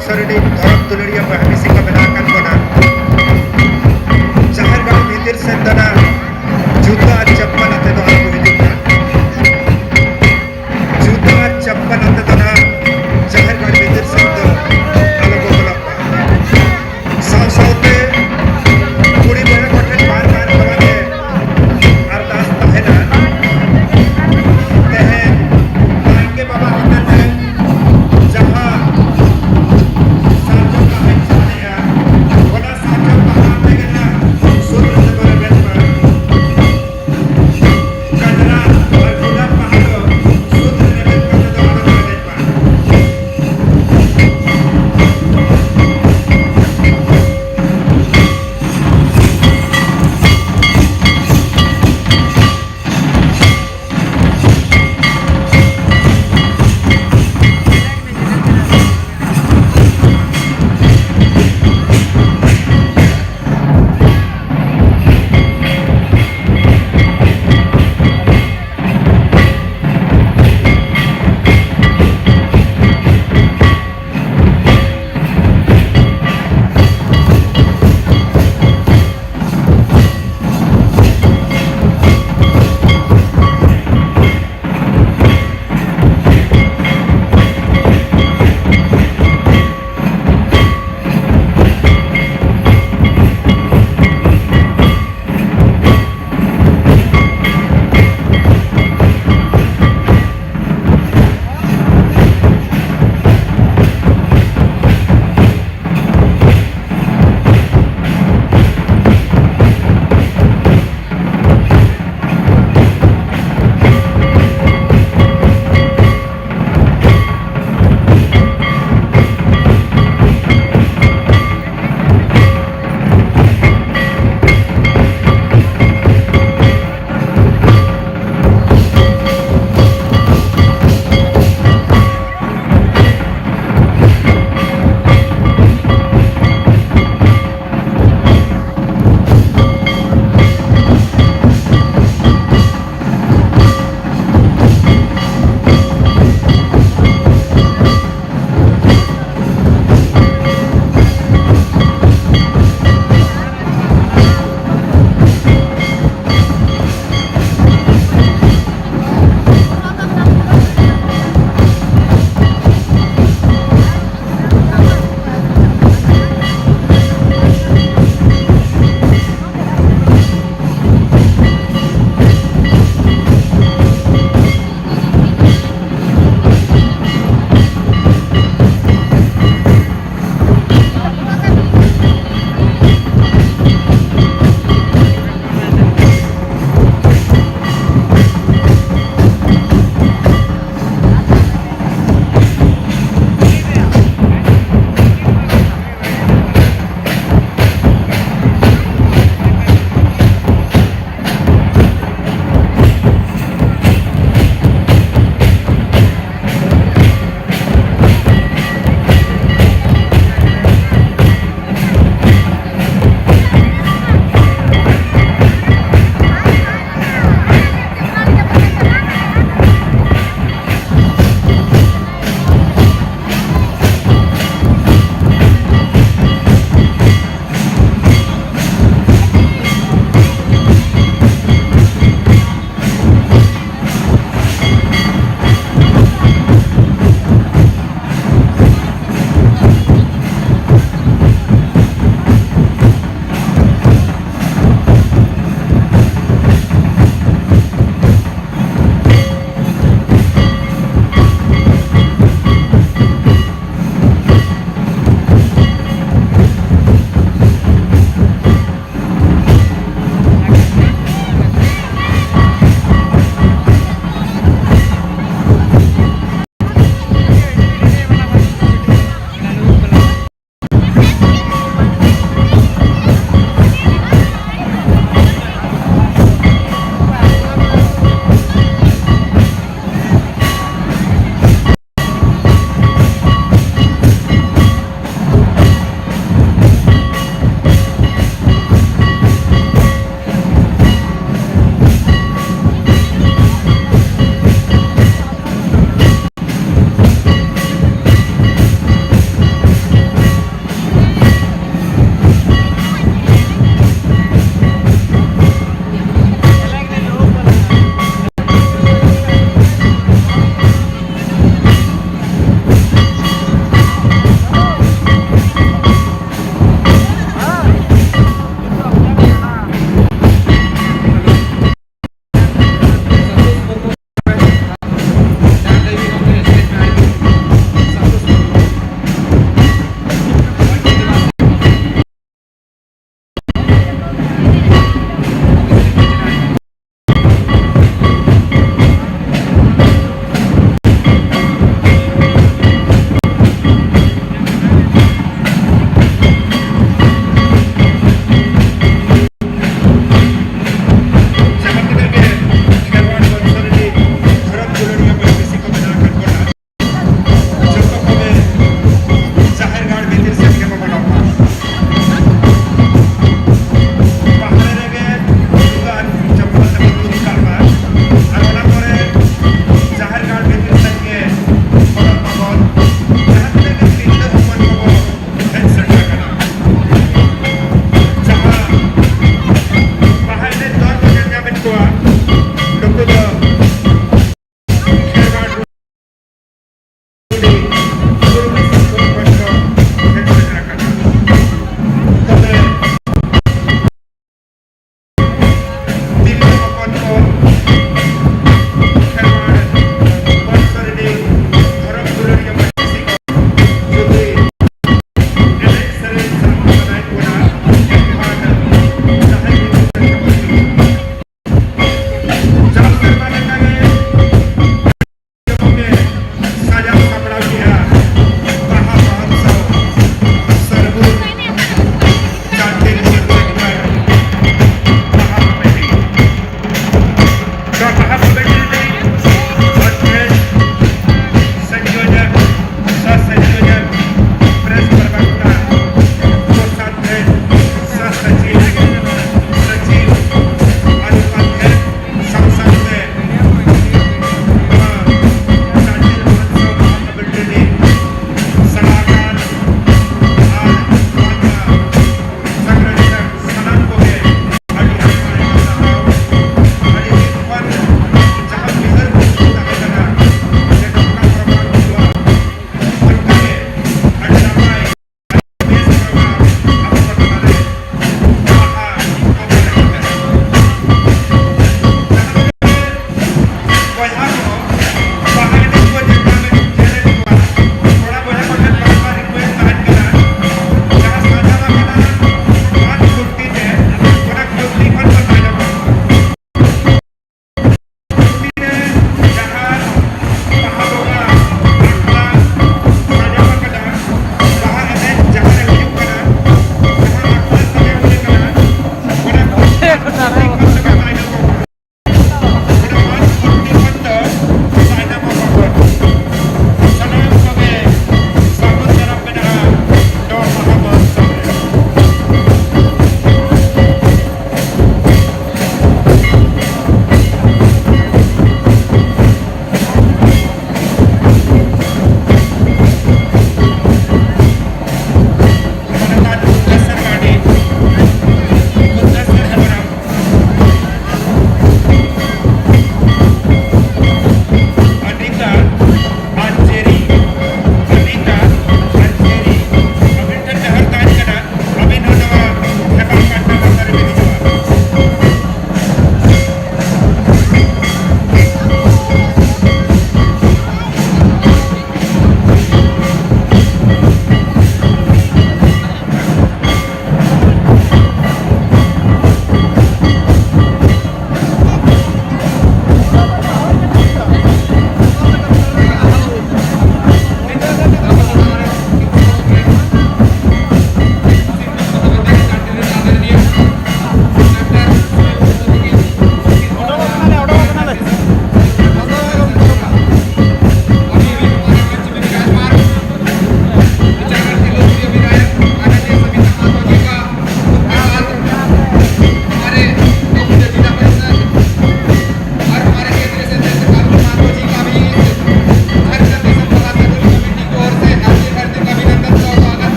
ᱥᱟᱹᱨᱤ ᱫᱷᱚᱨᱚᱢ ᱫᱩᱞᱟᱹᱲᱤᱭᱟᱹ ᱵᱚᱭᱦᱟ ᱢᱤᱥᱤ ᱠᱚ ᱢᱮᱱᱟᱜ ᱟᱠᱟᱫ ᱵᱚᱱᱟ᱾ ᱡᱟᱦᱮᱨ ᱜᱟᱲ ᱵᱷᱤᱛᱤᱨ ᱥᱮᱫ ᱫᱚ ᱱᱟᱜ ᱡᱩᱛᱟᱹ ᱟᱨ ᱪᱟᱯᱯᱟᱞ ᱟᱛᱮ ᱫᱚ ᱟᱞᱚ ᱠᱚ ᱦᱤᱡᱩᱜ ᱢᱟ᱾ ᱡᱩᱛᱟᱹ ᱟᱨ ᱪᱟᱯᱯᱟᱞ ᱟᱛᱮ ᱫᱚ ᱱᱟᱜ ᱡᱟᱦᱮᱨ ᱜᱟᱲ ᱵᱷᱤᱛᱤᱨ ᱥᱮᱫ ᱫᱚ ᱟᱞᱚ ᱠᱚ ᱵᱚᱞᱚᱜ ᱢᱟ᱾ ᱥᱟᱶ ᱥᱟᱶᱛᱮ ᱠᱩᱲᱤ ᱵᱚᱭᱦᱟ ᱠᱚᱴᱷᱮᱱ ᱵᱟᱨ ᱵᱟᱨ ᱱᱚᱣᱟ ᱜᱮ ᱟᱨᱫᱟᱥ ᱛᱟᱦᱮᱱᱟ, ᱛᱮᱦᱮᱧ ᱱᱟᱭᱠᱮ ᱵᱟᱵᱟ ᱦᱚᱛᱮᱛᱮ ᱡᱟᱦᱟᱸ ᱥᱟᱨᱡᱚᱢ ᱵᱟᱦᱟᱧ ᱪᱟᱞᱮᱜᱼᱟ,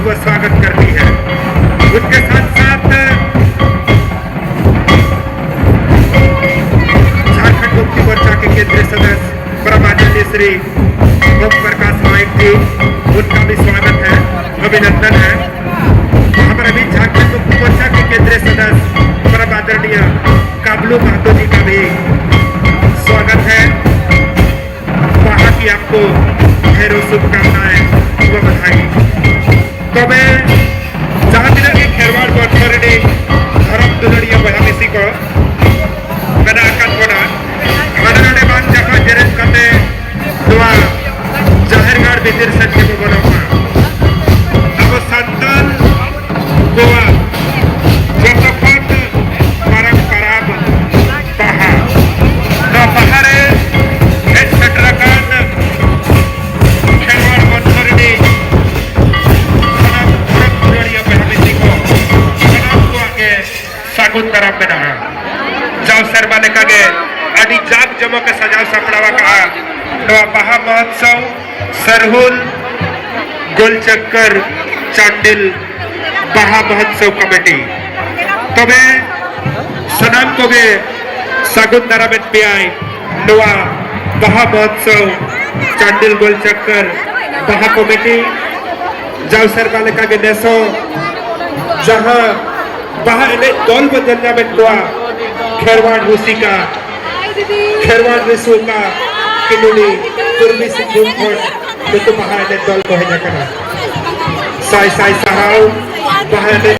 वो स्वागत करती है। उनके साथ साथ झारखंड मुक्ति मोर्चा के केंद्रीय सदस्य परम आदरणीय श्री ओम प्रकाश नायक जी, उनका भी स्वागत है, अभिनंदन है। हमारे बीच झारखंड मुक्ति मोर्चा के केंद्रीय सदस्य परम आदरणीय काबलू महतो जी का भी स्वागत है। वहाँ की आपको ढेरों शुभकामनाएं व बधाई। ᱛᱚᱵᱮ ᱡᱟᱦᱟᱸ ᱛᱤᱱᱟᱹᱜ ᱜᱮ ᱠᱷᱮᱨᱣᱟᱲ ᱵᱚᱱᱥᱚᱨᱤᱱᱤ ᱫᱷᱚᱨᱚᱢ ᱫᱩᱞᱟᱹᱲᱤᱭᱟᱹ ᱵᱚᱭᱦᱟ ᱢᱤᱥᱤ ᱠᱚ ᱢᱮᱱᱟᱜ ᱟᱠᱟᱫ ᱵᱚᱱᱟ, ᱦᱟᱸᱰᱮ ᱱᱟᱰᱮ ᱵᱟᱝ ᱡᱟᱯᱟᱜ ᱡᱮᱨᱮᱫ ᱠᱟᱛᱮ ᱱᱚᱣᱟ ᱡᱟᱦᱮᱨ ᱜᱟᱲ ᱵᱷᱤᱛᱤᱨ ᱥᱮᱫ ᱜᱮᱵᱚ ᱵᱚᱞᱚᱜ ᱢᱟ᱾ ᱟᱵᱚ ᱥᱟᱱᱛᱟᱲ ᱠᱚᱣᱟᱜ ᱡᱚᱛᱚ ᱠᱷᱚᱱ ᱢᱟᱨᱟᱝ ᱯᱟᱨᱟᱵᱽ ᱵᱟᱦᱟ᱾ ᱱᱚᱣᱟ ᱵᱟᱦᱟ ᱨᱮ ᱦᱮᱡ ᱥᱮᱴᱮᱨ ᱟᱠᱟᱱ ᱠᱷᱮᱨᱣᱟᱲ ᱵᱚᱱᱥᱚᱨᱤᱱᱤ ᱥᱟᱱᱟᱢ ᱫᱷᱚᱨᱚᱢ ᱫᱩᱞᱟᱹᱲᱤᱭᱟᱹ ᱵᱚᱭᱦᱟ ᱢᱤᱥᱤ ᱠᱚ ᱥᱟᱱᱟᱢ ᱠᱚᱣᱟᱜ ᱜᱮ ᱥᱟᱹᱜᱩᱱ ᱫᱟᱨᱟᱢ ᱢᱮᱱᱟᱜᱼᱟ᱾ ᱡᱟᱣ ᱥᱮᱨᱢᱟ ᱞᱮᱠᱟᱜᱮ ᱟᱹᱰᱤ ᱡᱟᱠ ᱡᱚᱢᱚᱠ ᱮ ᱥᱟᱡᱟᱣ ᱥᱟᱯᱲᱟᱣ ᱟᱠᱟᱫᱼᱟ ᱱᱚᱣᱟ ᱵᱟᱦᱟ ᱢᱚᱦᱚᱛᱥᱚᱵ ᱥᱟᱨᱦᱩᱞ ᱜᱳᱞ ᱪᱚᱠᱠᱚᱨ ᱪᱟᱱᱰᱤᱞ ᱵᱟᱦᱟ ᱢᱚᱦᱚᱛᱥᱚᱵ ᱠᱚᱢᱤᱴᱤ᱾ ᱛᱚᱵᱮ ᱥᱟᱱᱟᱢ ᱠᱚᱜᱮ ᱥᱟᱹᱜᱩᱱ ᱫᱟᱨᱟᱢᱮᱫ ᱯᱮᱭᱟᱭ ᱱᱚᱣᱟ ᱵᱟᱦᱟ ᱢᱚᱦᱚᱛᱥᱚᱵ ᱪᱟᱱᱰᱤᱞ ᱜᱳᱞ ᱪᱚᱠᱠᱚᱨ ᱵᱟᱦᱟ ᱠᱚᱢᱤᱴᱤ᱾ ᱡᱟᱣ ᱥᱮᱨᱢᱟ ᱞᱮᱠᱟᱜᱮ ᱱᱮᱥ ᱦᱚᱸ ᱡᱟᱦᱟᱸ ᱵᱟᱦᱟ ᱮᱱᱮᱡ ᱫᱚᱞ ᱵᱚᱱ ᱧᱮᱞ ᱧᱟᱢᱮᱫ ᱠᱚᱣᱟ, ᱠᱷᱮᱨᱣᱟᱲ ᱨᱩᱥᱤᱠᱟ, ᱠᱷᱮᱨᱣᱟᱲ ᱨᱩᱥᱤᱠᱟ ᱠᱤᱱᱩᱲᱤ ᱯᱩᱨᱵᱤ ᱥᱤᱝᱵᱷᱩᱢ ᱠᱷᱚᱱ ᱱᱩᱠᱩ ᱵᱟᱦᱟ ᱮᱱᱮᱡ ᱫᱚᱞ ᱠᱚ ᱦᱮᱡ ᱟᱠᱟᱱᱟ᱾ ᱥᱟᱭ ᱥᱟᱭ ᱥᱟᱨᱦᱟᱣ ᱵᱟᱦᱟ ᱮᱱᱮᱡ᱾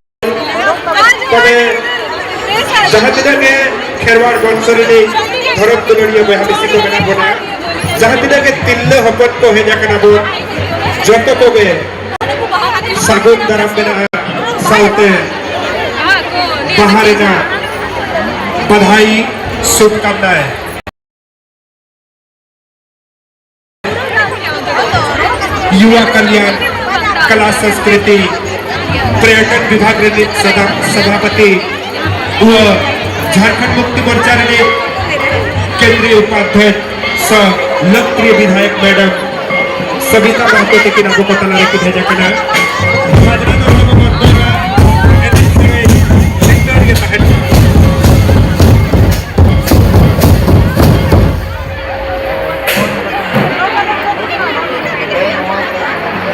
ᱛᱚᱵᱮ ᱡᱟᱦᱟᱸ ᱛᱤᱱᱟᱹᱜ ᱜᱮ ᱠᱷᱮᱨᱣᱟᱲ ᱵᱚᱝᱥᱚ ᱨᱤᱱᱤᱡ ᱫᱷᱚᱨᱚᱢ ᱫᱩᱞᱟᱹᱲᱤᱭᱟᱹ ᱵᱚᱭᱦᱟ ᱢᱤᱥᱤ ᱠᱚ ᱢᱮᱱᱟᱜ ᱵᱚᱱᱟ, ᱡᱟᱦᱟᱸ ᱛᱤᱱᱟᱹᱜ ᱜᱮ ᱛᱤᱨᱞᱟᱹ ᱦᱚᱯᱚᱱ ᱠᱚ ᱦᱮᱡ ᱟᱠᱟᱱᱟ ᱵᱚᱱ, ᱡᱚᱛᱚ ᱠᱚᱜᱮ ᱥᱟᱹᱜᱩᱱ ᱫᱟᱨᱟᱢ ᱢᱮᱱᱟᱜᱼᱟ, ᱥᱟᱶᱛᱮ ᱵᱟᱦᱟ ᱨᱮᱱᱟᱜ ᱵᱟᱫᱷᱟᱭ ᱥᱩᱵᱷᱠᱟᱢᱱᱟᱭ᱾ ᱭᱩᱣᱟ ᱠᱟᱞᱭᱟᱱ, ᱠᱟᱞᱟ ᱥᱚᱸᱥᱠᱨᱤᱛᱤ, ᱯᱨᱚᱭᱚᱴᱚᱱ ᱵᱤᱵᱷᱟᱜᱽ ᱨᱤᱱᱤᱡ ᱥᱟᱫᱟ-, ᱥᱚᱵᱷᱟᱯᱚᱛᱤ ᱣᱚ ᱡᱷᱟᱨᱠᱷᱚᱸᱰ ᱢᱩᱠᱛᱤ ᱢᱳᱨᱪᱟ ᱨᱤᱱᱤᱡ ᱠᱮᱱᱫᱨᱤᱭᱚ ᱩᱯᱟᱫᱷᱭᱚᱠᱷ ᱥᱚ ᱞᱳᱠᱯᱨᱤᱭᱚ ᱵᱤᱫᱷᱟᱭᱚᱠ ᱢᱮᱰᱟᱢ ᱥᱚᱵᱤᱛᱟ ᱢᱟᱦᱟᱛᱚ ᱛᱟᱹᱠᱤᱱ ᱟᱵᱚ ᱠᱚ ᱛᱟᱞᱟ ᱨᱮᱠᱤᱱ ᱦᱮᱡ ᱟᱠᱟᱱᱟ᱾ ᱵᱟᱡᱽᱱᱟ ᱫᱚ ᱟᱵᱚ ᱵᱚᱱ ᱫᱚᱱᱟ, ᱮᱱᱮᱡ ᱥᱮᱨᱮᱧ ᱞᱮᱛᱟᱲ ᱜᱮ ᱛᱟᱦᱮᱱ ᱢᱟ᱾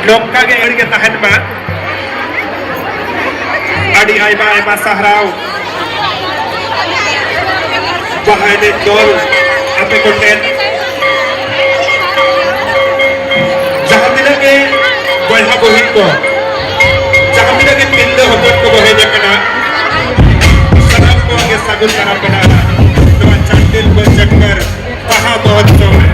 ᱱᱚᱝᱠᱟ ᱜᱮ ᱮᱲ ᱜᱮ ᱛᱟᱦᱮᱱ ᱢᱟ᱾ ᱟᱹᱰᱤ ᱟᱭᱢᱟ ᱟᱭᱢᱟ ᱥᱟᱨᱦᱟᱣ᱾ ᱵᱟᱦᱟ ᱮᱱᱮᱡ ᱫᱚᱞ ᱟᱯᱮ ᱠᱚᱴᱷᱮᱱ, ᱡᱟᱦᱟᱸ ᱛᱤᱱᱟᱹᱜ ᱜᱮ ᱵᱚᱭᱦᱟ ᱵᱚᱦᱤᱱ ᱠᱚ, ᱡᱟᱦᱟᱸ ᱛᱤᱱᱟᱹᱜ ᱜᱮ ᱛᱤᱨᱞᱟᱹ ᱦᱚᱯᱚᱱ ᱠᱚᱠᱚ ᱦᱮᱡ ᱟᱠᱟᱱᱟ, ᱥᱟᱱᱟᱢ ᱠᱚᱣᱟᱜ ᱜᱮ ᱥᱟᱹᱜᱩᱱ ᱫᱟᱨᱟᱢ ᱢᱮᱱᱟᱜᱼᱟ ᱱᱚᱣᱟ ᱪᱟᱱᱰᱤᱞ ᱵᱟᱹᱫᱽ ᱪᱟᱹᱴᱠᱟᱹᱨ ᱵᱟᱦᱟ ᱢᱚᱦᱚᱛᱥᱚᱵᱽ ᱨᱮ᱾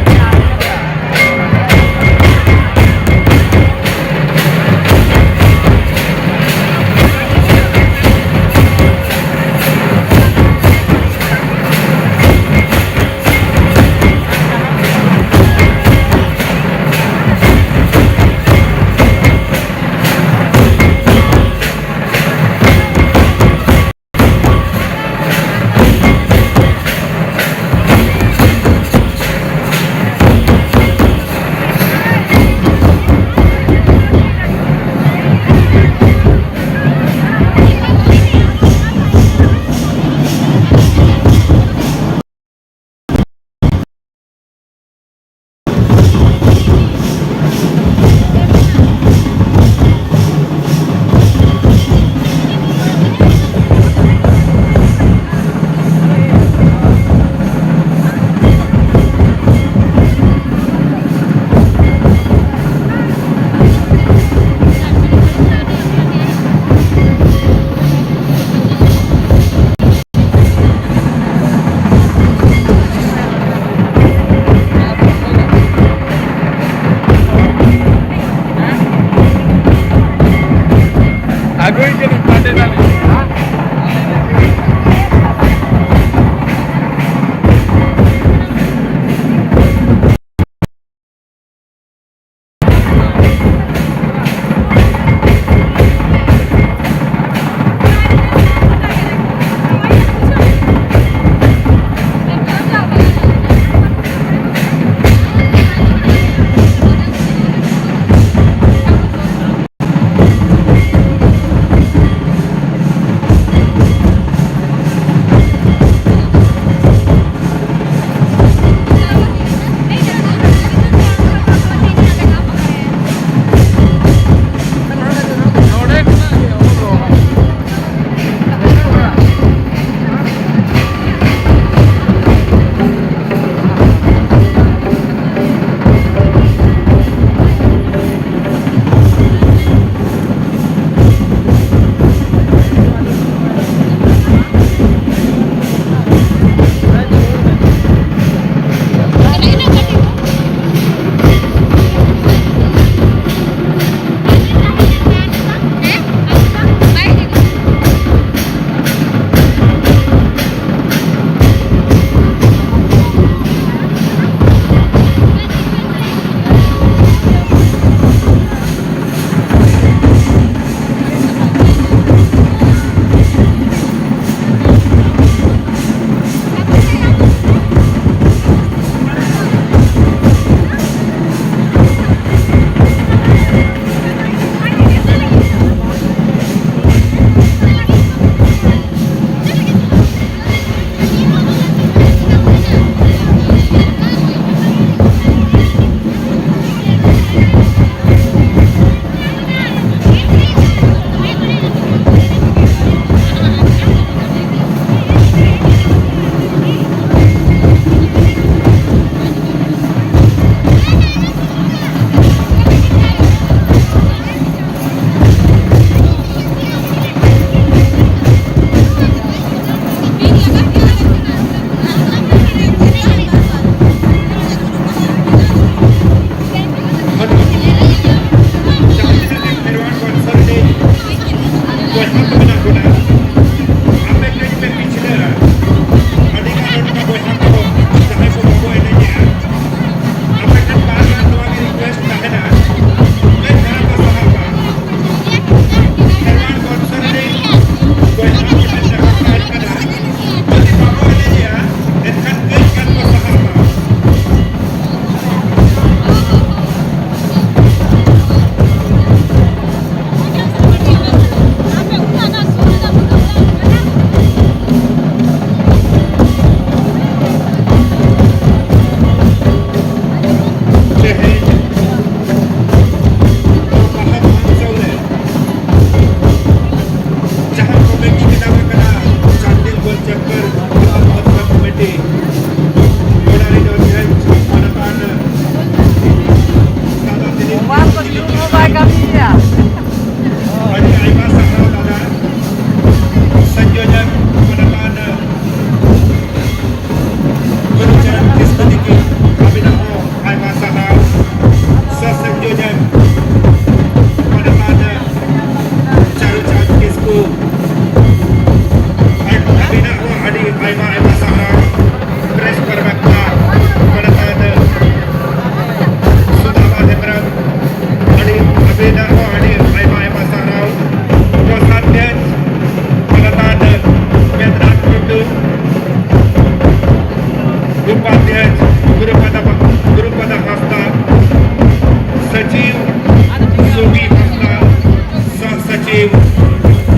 ᱟᱹᱜᱩᱭ ᱠᱟᱹᱱᱟᱹᱧ, ᱯᱟᱸᱡᱟ ᱫᱟᱞᱤᱧ᱾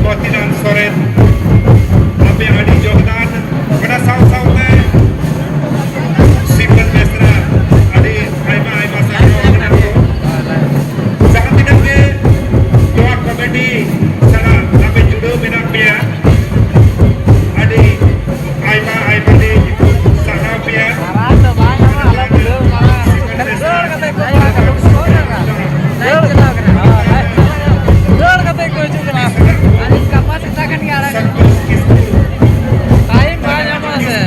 ᱢᱚᱛᱤᱞᱟᱞ ᱥᱚᱨᱮᱱ, ᱟᱯᱮ ᱟᱹᱰᱤ ᱡᱳᱜᱽᱫᱟᱱ, ᱚᱱᱟ ᱥᱟᱶ ᱥᱟᱶᱛᱮ ᱥᱤᱢᱨᱟᱹᱛ ᱵᱮᱥᱨᱟ, ᱟᱹᱰᱤ ᱟᱭᱢᱟ ᱟᱭᱢᱟ ᱥᱟᱨᱦᱟᱣ ᱟᱵᱤᱱ ᱠᱚ᱾ ᱡᱟᱦᱟᱸ ᱛᱤᱱᱟᱹᱜ ᱜᱮ ᱱᱚᱣᱟ ᱠᱚᱢᱤᱴᱤ ᱥᱟᱞᱟᱜ ᱟᱯᱮ ᱡᱩᱲᱟᱹᱣ ᱢᱮᱱᱟᱜ ᱯᱮᱭᱟ, ᱟᱹᱰᱤ ᱟᱭᱢᱟ ᱟᱭᱢᱟ ᱞᱤᱧ ᱥᱟᱨᱦᱟᱣ ᱯᱮᱭᱟ᱾ ᱫᱟᱹᱲ ᱠᱟᱛᱮ ᱠᱚ ᱦᱤᱡᱩᱜ ᱠᱟᱱᱟ᱾ ᱫᱟᱹᱲ ᱠᱟᱛᱮ ᱠᱚ ᱦᱤᱡᱩᱜ ᱠᱟᱱᱟ᱾ ᱟᱹᱰᱤ ᱜᱟᱯᱟ ᱥᱮᱛᱟᱜ ᱠᱷᱟᱱ ᱜᱮ ᱟᱲᱟᱜ ᱦᱩᱭᱩᱜᱼᱟ᱾ ᱴᱟᱭᱤᱢ ᱵᱟᱭ ᱧᱟᱢᱚᱜᱼᱟ ᱥᱮ᱾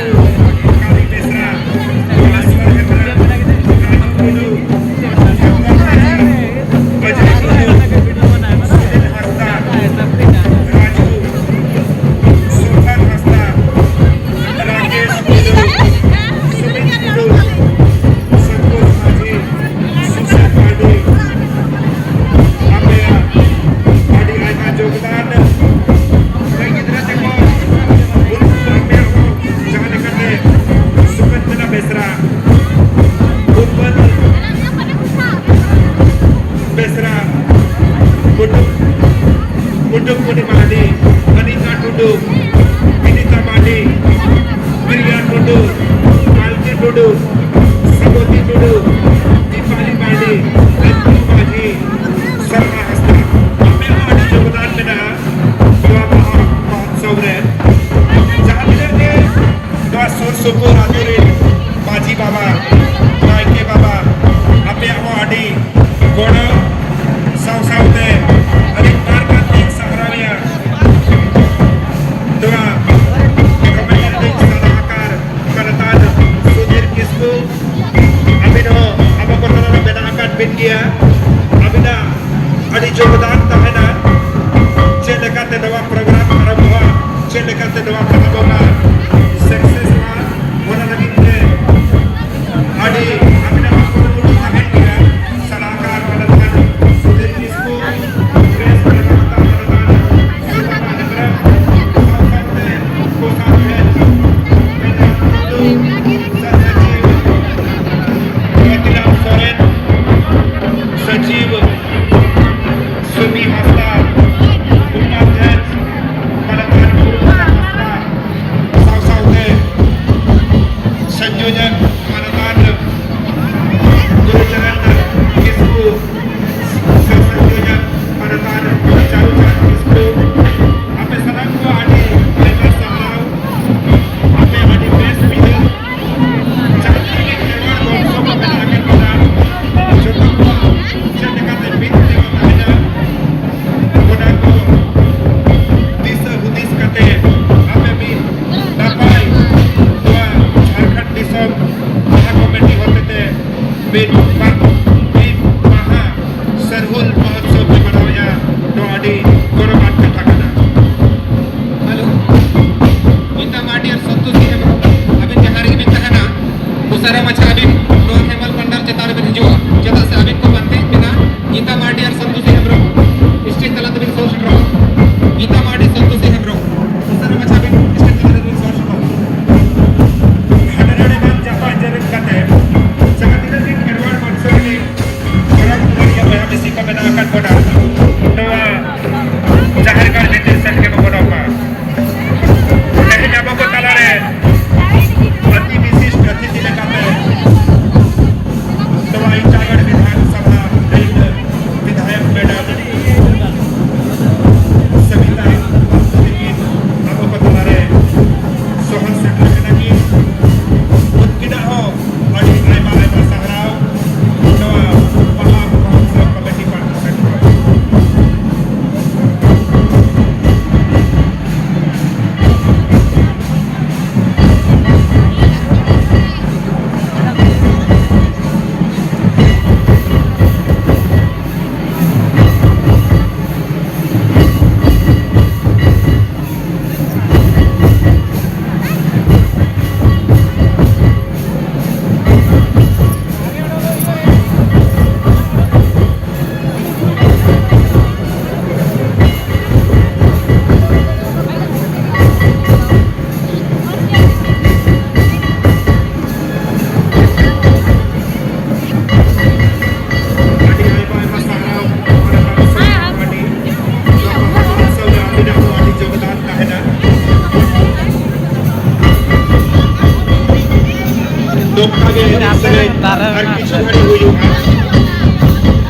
ᱟᱨ ᱠᱤᱪᱷᱩ ᱜᱷᱟᱹᱲᱤᱡ ᱦᱩᱭᱩᱜᱼᱟ᱾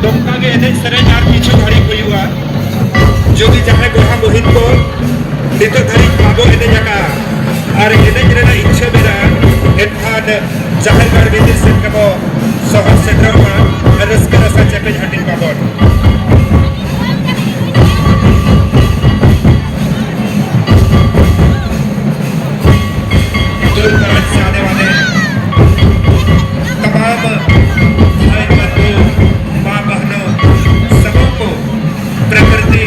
ᱱᱚᱝᱠᱟ ᱜᱮ ᱮᱱᱮᱡ ᱥᱮᱨᱮᱧ ᱟᱨ ᱠᱤᱪᱷᱩ ᱜᱷᱟᱹᱲᱤᱡ ᱦᱩᱭᱩᱜᱼᱟ᱾ ᱡᱩᱫᱤ ᱡᱟᱦᱟᱸᱭ ᱵᱚᱭᱦᱟ ᱵᱚᱦᱤᱱ ᱠᱚ ᱱᱤᱛᱚᱜ ᱫᱷᱟᱹᱨᱤᱡ ᱵᱟᱵᱚ ᱮᱱᱮᱡ ᱟᱠᱟᱫᱼᱟ ᱟᱨ ᱮᱱᱮᱡ ᱨᱮᱱᱟᱜ ᱤᱪᱪᱷᱟᱹ ᱢᱮᱱᱟᱜᱼᱟ, ᱮᱱᱠᱷᱟᱱ ᱡᱟᱦᱮᱨ ᱜᱟᱲ ᱵᱷᱤᱛᱤᱨ ᱥᱮᱫ ᱜᱮᱵᱚ ᱥᱚᱦᱚᱨ ᱥᱮᱴᱮᱨᱚᱜ ᱢᱟ, ᱨᱟᱹᱥᱠᱟᱹ ᱨᱟᱥᱟ ᱪᱮᱯᱮᱡ ᱦᱟᱹᱴᱤᱧ ᱵᱟᱵᱚᱱ᱾ दूर दराज से आने वाले तमाम भाई बंधु, माँ बहनों, सबों को प्रकृति,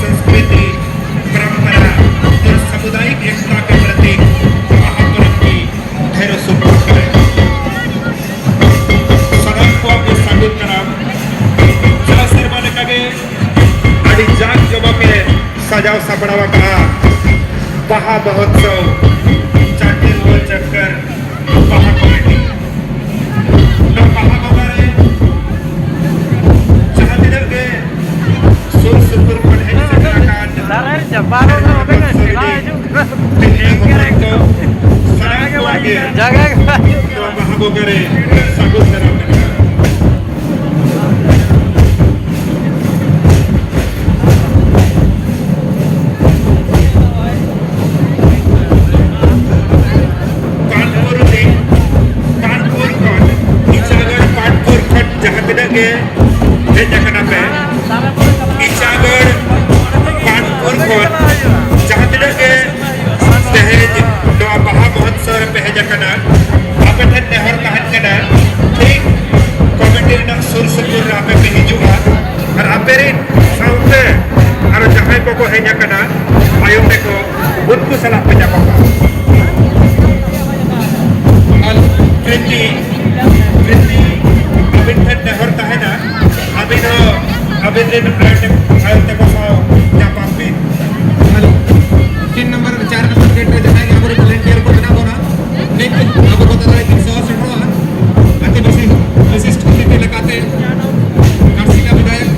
संस्कृति, परंपरा और सामुदायिक एकता के प्रति महापर्व की ढेरों शुभकामनाएं। ᱥᱟᱱᱟᱢ ᱠᱚᱣᱟᱜ ᱜᱮ ᱥᱟᱹᱜᱩᱱ ᱫᱟᱨᱟᱢ᱾ ᱡᱟᱣ ᱥᱮᱨᱢᱟ ᱞᱮᱠᱟᱜᱮ ᱟᱹᱰᱤ ᱡᱟᱠ ᱡᱚᱢᱚᱠ ᱮ ᱥᱟᱡᱟᱣ ᱥᱟᱯᱲᱟᱣ ᱟᱠᱟᱫᱼᱟ ᱵᱟᱦᱟ ᱢᱚᱦᱚᱛᱥᱚᱵ ᱪᱟᱱᱰᱤᱞ ᱜᱳᱞ ᱪᱚᱠᱠᱚᱨ ᱵᱟᱦᱟ ᱠᱚᱢᱤᱴᱤ᱾ ᱱᱚᱣᱟ ᱵᱟᱦᱟ ᱵᱚᱸᱜᱟ ᱨᱮ ᱡᱟᱦᱟᱸ ᱛᱤᱱᱟᱹᱜ ᱜᱮ ᱥᱩᱨ ᱥᱩᱯᱩᱨ ᱠᱷᱚᱱ ᱦᱮᱡ ᱥᱮᱴᱮᱨ ᱟᱠᱟᱱ ᱫᱟᱨᱟᱭ ᱪᱟᱵᱟ ᱨᱮ ᱚᱸᱰᱮ ᱜᱮ ᱪᱮᱞᱟ ᱦᱤᱡᱩᱜ ᱠᱟᱱᱟ᱾ ᱛᱤᱨᱞᱟᱹ ᱦᱚᱯᱚᱱ ᱠᱚ ᱥᱟᱱᱟᱢ ᱠᱚᱣᱟᱜ ᱜᱮ ᱡᱟᱭᱜᱟ ᱜᱮ ᱵᱟᱹᱱᱩᱜ᱾ ᱱᱚᱣᱟ ᱵᱟᱦᱟ ᱵᱚᱸᱜᱟ ᱨᱮ ᱥᱟᱹᱜᱩᱱ ᱫᱟᱨᱟᱢ ᱢᱮᱱᱟᱜᱼᱟ᱾ ᱯᱟᱱᱯᱩᱨ ᱨᱤᱱᱤᱡ, ᱯᱟᱱᱯᱩᱨ ᱠᱷᱚᱱ, ᱤᱪᱟᱜᱚᱲ ᱯᱟᱱᱯᱩᱨ ᱠᱷᱚᱱ ᱡᱟᱦᱟᱸ ᱛᱤᱱᱟᱹᱜ ᱜᱮ ᱦᱮᱡ ᱟᱠᱟᱱᱟ ᱯᱮ, ᱤᱪᱟᱜᱚᱲ ᱯᱟᱱᱯᱩᱨ ᱠᱷᱚᱱ ᱡᱟᱦᱟᱸ ᱛᱤᱱᱟᱹᱜ ᱜᱮ ᱛᱮᱦᱮᱧ ᱱᱚᱣᱟ ᱵᱟᱦᱟ ᱢᱚᱦᱚᱛᱥᱚᱵ ᱨᱮᱯᱮ ᱦᱮᱡ ᱟᱠᱟᱱᱟ, ᱟᱯᱮ ᱴᱷᱮᱱ ᱱᱮᱦᱚᱨ ᱛᱟᱦᱮᱱ ᱠᱟᱱᱟ, ᱴᱷᱤᱠ ᱠᱚᱢᱤᱴᱤ ᱨᱮᱱᱟᱜ ᱥᱩᱨ ᱥᱩᱯᱩᱨ ᱨᱮ ᱟᱯᱮ ᱯᱮ ᱦᱤᱡᱩᱜᱼᱟ ᱟᱨ ᱟᱯᱮ ᱨᱮᱱ ᱥᱟᱶᱛᱮ ᱟᱨᱚ ᱡᱟᱦᱟᱸᱭ ᱠᱚᱠᱚ ᱦᱮᱡ ᱟᱠᱟᱱᱟ, ᱟᱭᱳ ᱛᱮᱠᱚ, ᱩᱱᱠᱩ ᱥᱟᱞᱟᱜ ᱯᱮ ᱧᱟᱯᱟᱢᱟ᱾ ᱟᱨ ᱯᱨᱤᱛᱤ, ᱯᱨᱤᱛᱤ, ᱟᱹᱵᱤᱱ ᱴᱷᱮᱱ ᱱᱮᱦᱚᱨ ᱛᱟᱦᱮᱱᱟ, ᱟᱹᱵᱤᱱ ᱦᱚᱸ ᱟᱹᱵᱤᱱ ᱨᱮᱱ ᱟᱭᱳ ᱛᱮ-, ᱟᱭᱳ ᱛᱮᱠᱚ ᱥᱟᱶ ᱧᱟᱯᱟᱢ ᱵᱤᱱ᱾ ᱦᱮᱞᱳ, ᱛᱤᱱ ᱱᱚᱢᱵᱚᱨ, ᱪᱟᱨ ᱱᱚᱢᱵᱚᱨ ᱜᱮᱴ ᱨᱮ ᱡᱟᱦᱟᱸᱭ ᱜᱮ ᱟᱵᱚᱨᱮᱱ ᱵᱷᱚᱞᱮᱱᱴᱤᱭᱟᱨ ᱠᱚ ᱢᱮᱱᱟᱜ ᱵᱚᱱᱟ, ᱱᱤᱛ ᱟᱵᱚ ᱠᱚ ᱛᱟᱞᱟᱨᱮ ᱠᱤᱱ ᱥᱚᱦᱚᱨ ᱥᱮᱴᱮᱨᱚᱜᱼᱟ᱾ ᱟᱹᱛᱩ ᱵᱤᱥᱤ-, ᱵᱤᱥᱤᱥᱴ ᱚᱛᱤᱛᱷᱤ ᱞᱮᱠᱟᱛᱮ ᱜᱷᱟᱴᱥᱤᱞᱟ ᱵᱤᱫᱷᱟᱭᱚᱠ